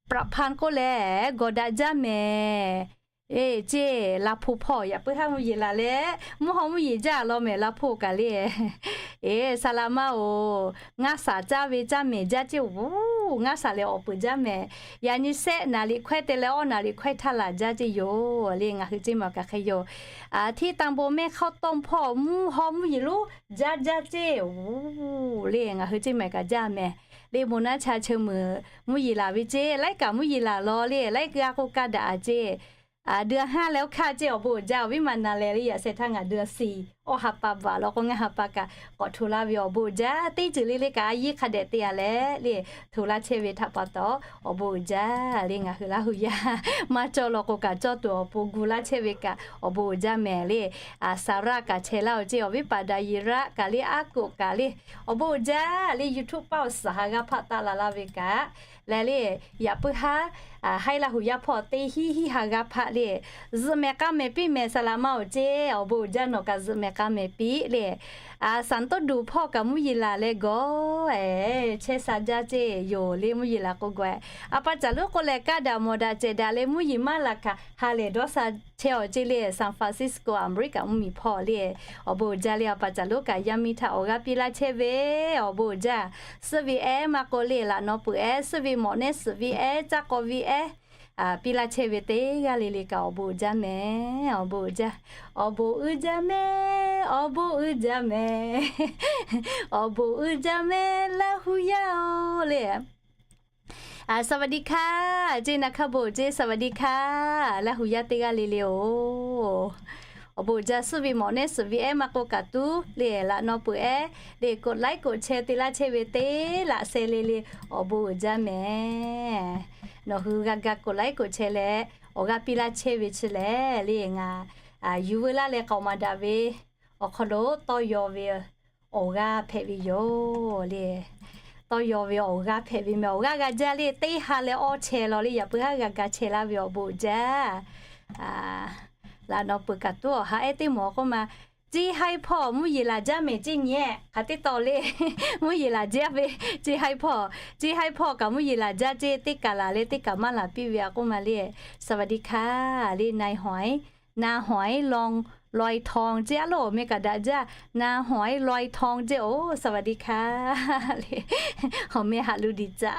ประพันธ์ k'oˆ leh gawˬ daꞈ jaˇ mehˍ. Eˬ, ceˇ, Laˇ hpu hpawˇ yaꞈ puiˉ haˉ mvuhˇ yeˬ laˬ leh, mvuhˇ haw mvuhˇ yeˬ jaˇ law mehˍ, Laˇ hpu kaꞈ le. Eˬ, saˍ laꞈ ma-oˬ, ngaˇ shaˍ caˇ ve caˇ mehˍ jaˇ ceˇ oˬ, ngaˇ shaˍ lehˬ awˬ peuˬ jaˇ mehˍ. Yaꞈ nyi shehˆ naˍ riˍ hkawehˇ te leh awˇ naˍ riˍ hkawehˇ htaˇ laˬ jaˇ ceˇ yoˬ le. Ngaˬ hui ceˇ ma kaꞈ hk'e yoˬ. Htiˇ taˇ bon mehˆ hk'aw tawˇ hpawˇ mvuhˇ haw mvuhˇ yeˬ lonˉ jaˇ jaˇ ceˇ oˬ le. Ngaˬ hui ceˇ ma kaꞈ jaˇ mehˍ. Le bon naˉ cha cheu meuˍ mvuhˇ yeˬ laˬ ve ceˇ, laiˉ kaꞈ mvuhˇ yeˬ laˬ law le, laiˉ g'a k'o ka daꞈ a ceˇ. Dui haˉ leh oˇ hkaˇ ceˇ awˬ bon uiˍ jaˇ, awˬ viˉ ma na leh le, yaꞈ sheh htaˇ ngaˬ dui si awˇ ha pa vaꞈ law k'o ngaˇ ha pa kaꞈ k'awꞈ hto laˇ ve awˬ bon uiˍ jaˇ, teˇ ceuˬ le le kaꞈ a yiˇ hk'a dehꞈ te a leh le, hto laˇ chehˇ ve htaꞈ pa taw awˬ bon uiˍ jaˇ le. Ngaˬ hui Laˇ hu yaˇ maˇ cawˇ law k'o kaꞈ cawˇ tuˬ awˬ pon gu laˇ chehˇ ve kaꞈ awˬ bon uiˍ jaˇ mehˍ le. Saˍ raˆ kaꞈ chehˇ laˇ-oˬ ceˇ, awˬ viˉ paˍ daꞈ Yiˍraˆ kaꞈ le, aˉ koꞈ kaꞈ le, awˬ bon uiˍ jaˇ le. YouTube paˆ awˬ suhˍ ha g'aˇ hpaˆ taˆ la laˇ ve kaꞈ leh le, yaꞈ puiˉ haˉ haiˉ Laˇ hu yaˇ hpawˇ teˇ hiˉ hiˉ ha g'aˇ hpaˆ le, zuhꞈ mehˍ k'a mehˍ piˇ mehˍ saˍ laꞈ ma-oˬ ceˇ, awˬ bon uiˍ jaˇ nawˬ kaꞈ zuhꞈ mehˍ k'a mehˍ piˇ le. Saˍ toˉ duˬ hpawˇ kaꞈ mvuhˇ yeˬ laˬ leh gawˬ, chehˇ sha jaˇ ceˇ yoˬ le, mvuhˇ yeˬ laˬ k'o gawˬ. A pa caˬ lonˉ k'o lehˬ kaˇ daꞈ mawˬ daꞈ cehˬ daꞈ leh mvuhˇ yeˬ maˇ laˬ kaꞈ ha lehˬ dawˇ sha chehˇ-aˬ ceˇ le. San Francisco America mvuhˇmiˬ hpawˇ le, awˬ bon uiˍ jaˇ le. A pa caˬ lonˉ kaꞈ yaˇ miˇ htaꞈ awˬ g'aˇ piˇ laˇ chehˇ ve awˬ bon uiˍ jaˇ. Suhˆ ve ehˉ maˇ k'o le, laꞈ naw peuˬ ehˉ, suhˆ ve mawꞈ nehˉ suhˍ ve ehˉ, caˇ k'aw ve ehˉ, piˇ laˇ chehˇ ve teˇ g'aˇ le le kaꞈ awˬ bon uiˍ jaˇ mehˍ, awˬ bon uiˍ jaˇ. Awˬ bon uiˍ jaˇ mehˍ, awˬ bon uiˍ jaˇ mehˍ, awˬ bon uiˍ jaˇ mehˍ Laˇ hu yaˇ-oˬ le. Saˍ vaˍ diˆ hkaˇ ceˇ, naˍ hkaˇ bon ceˇ, saˍ vaˍ diˆ hkaˇ Laˇ hu yaˇ teˇ g'aˇ le le-oˬ. Awˬ bon uiˍ jaˇ. Suhˆ ve mawꞈ nehˉ suhˍ ve ehˉ maˇ k'oˆ kaꞈ tuˉ le, laꞈ naw peuˬ ehˉ le, กดไลค์ กดแชร์ te laˇ chehˇ ve teˇ laꞈ sheh le le, awˬ bon uiˍ jaˇ mehˍ. Nawˬ hui g'a ga กดไลค์ กดแชร์ leh awˬ g'aˇ piˇ laˇ chehˇ ve chi lehˬ le, ngaˬ yuˬ veu laˇ leh k'aoˍ maˍ daꞈ ve awˬ hk'aw lo tawˇ yaw ve awˬ g'aˇ hpehꞈ ve yoˬ le. Tawˇ yaw ve awˬ g'aˇ hpehꞈ ve mehˍ. Awˬ g'aˇ g'a jaˇ le, teˇ ha leh awˇ chehˇ law le, yaꞈ puiˉ haˉ g'a ga chehˇ laˇ ve awˬ bon uiˍ jaˇ. Laꞈ naw peuˬ kaꞈ tuˉ awˬ ha ehˉ teˇ mawˬ k'oˆ ma, Ceˇ haiˉ hpawˇ mvuhˇ yeˬ laˬ jaˇ mehˍ ceˇ nyi-ehˬ hk'aˬ teˇ taw le. Mvuhˇ yeˬ laˬ jaˇ ve, ceˇ haiˉ hpawˇ, ceˇ haiˉ hpawˇ kaꞈ mvuhˇ yeˬ laˬ jaˇ ceˇ, teˇ kaꞈ laˬ leh teˇ kaꞈ maˇ laˬ piˇ ve a k'oˆ ma le. สวัสดีค่ะ le, นายหอย นายหอย ลอย ลอยทอง ceˇ a loˬ, awˬ meh kaꞈ daꞈ jaˇ, นายหอย ลอยทอง ceˇ oˬ, สวัสดีค่ะ le, awˬ meh haꞈ lu diˬ caꞈ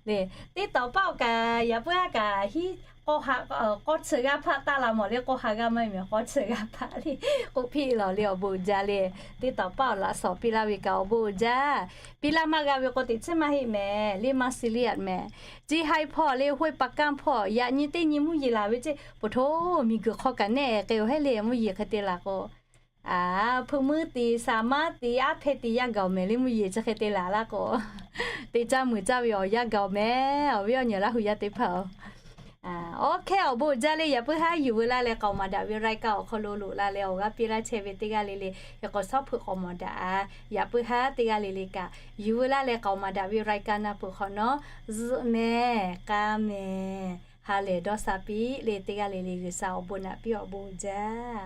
le. Teˇ tawˍ paˆ-oˬ kaꞈ yaꞈ puiˉ haˉ kaꞈ hiˉ k'awˇ ha, k'awˇ chi g'aˇ hpaˆ taˆ la mawˬ le, k'awˇ ha g'aˇ maˇ heˆ mehˍ, k'awˇ chi g'aˇ hpaˆ le, k'oˆ piˇ lawˬ le awˬ bon uiˍ jaˇ le. Teˇ tawˍ paˆ-oˬ laꞈ shawˍ piˇ laˇ ve kaꞈ awˬ bon uiˍ jaˇ. Piˇ laˇ maˇ g'a ve k'o teꞈ chiˉ maˇ heˆ mehˍ le, maˇ si liˇ-a mehˍ. Ceˇ haiˉ hpawˇ le, ห้วยปากก้าง hpawˇ yaꞈ nyi teˇ nyi mvuhˇ yeˬ laˬ ve ceˇ, poˬ htoˇ miˬguiˬ hk'aw kaꞈ nehˆ k'ai-oˬ heˆ le, mvuhˇ yeˬ hk'e te laˬ k'o, a, hpeuꞈ muiˉ tiˍ, saˍ maˉ tiˍ, aˉ hpehˇ tiˍ yaˇ gaˬ-oˬ mehˍ le, mvuhˇ yeˬ chi hk'e te laˬ laˇ k'o, teˇ caˇ muiˬ caˇ ve awˬ yanˇ gaˬ-oˬ mehˍ, awˬ viˉ awˬ nyi Laˇ hu yaˇ teˇ hpaˍ-oˬ. Awˬ hkehˇ awˬ bon uiˍ jaˇ le, yaꞈ puiˉ haˉ yuˬ veu laˇ leh k'aoˍ maˍ daꞈ ve รายการ awˬ hk'aw lo loꞈ la leh awˬ g'aˇ piˇ laˇ chehˇ ve teˇ g'aˇ le le, hk'e k'awꞈ shawˉ hpeuꞈ k'awꞈ mawˬ daꞈ-a. Yaꞈ puiˉ haˉ teˇ g'aˇ le le kaꞈ yuˬ veu laˇ leh k'aoˍ maˍ daꞈ ve รายการ na peuˬ hk'awꞈ nawˉ, zuhꞈ mehˍ k'a mehˍ, ha lehˬ dawˇ sha piˇ le, teˇ g'aˇ le le G'uiˬsha awˬ bon naꞈ piˇ awˬ bon uiˍ jaˇ.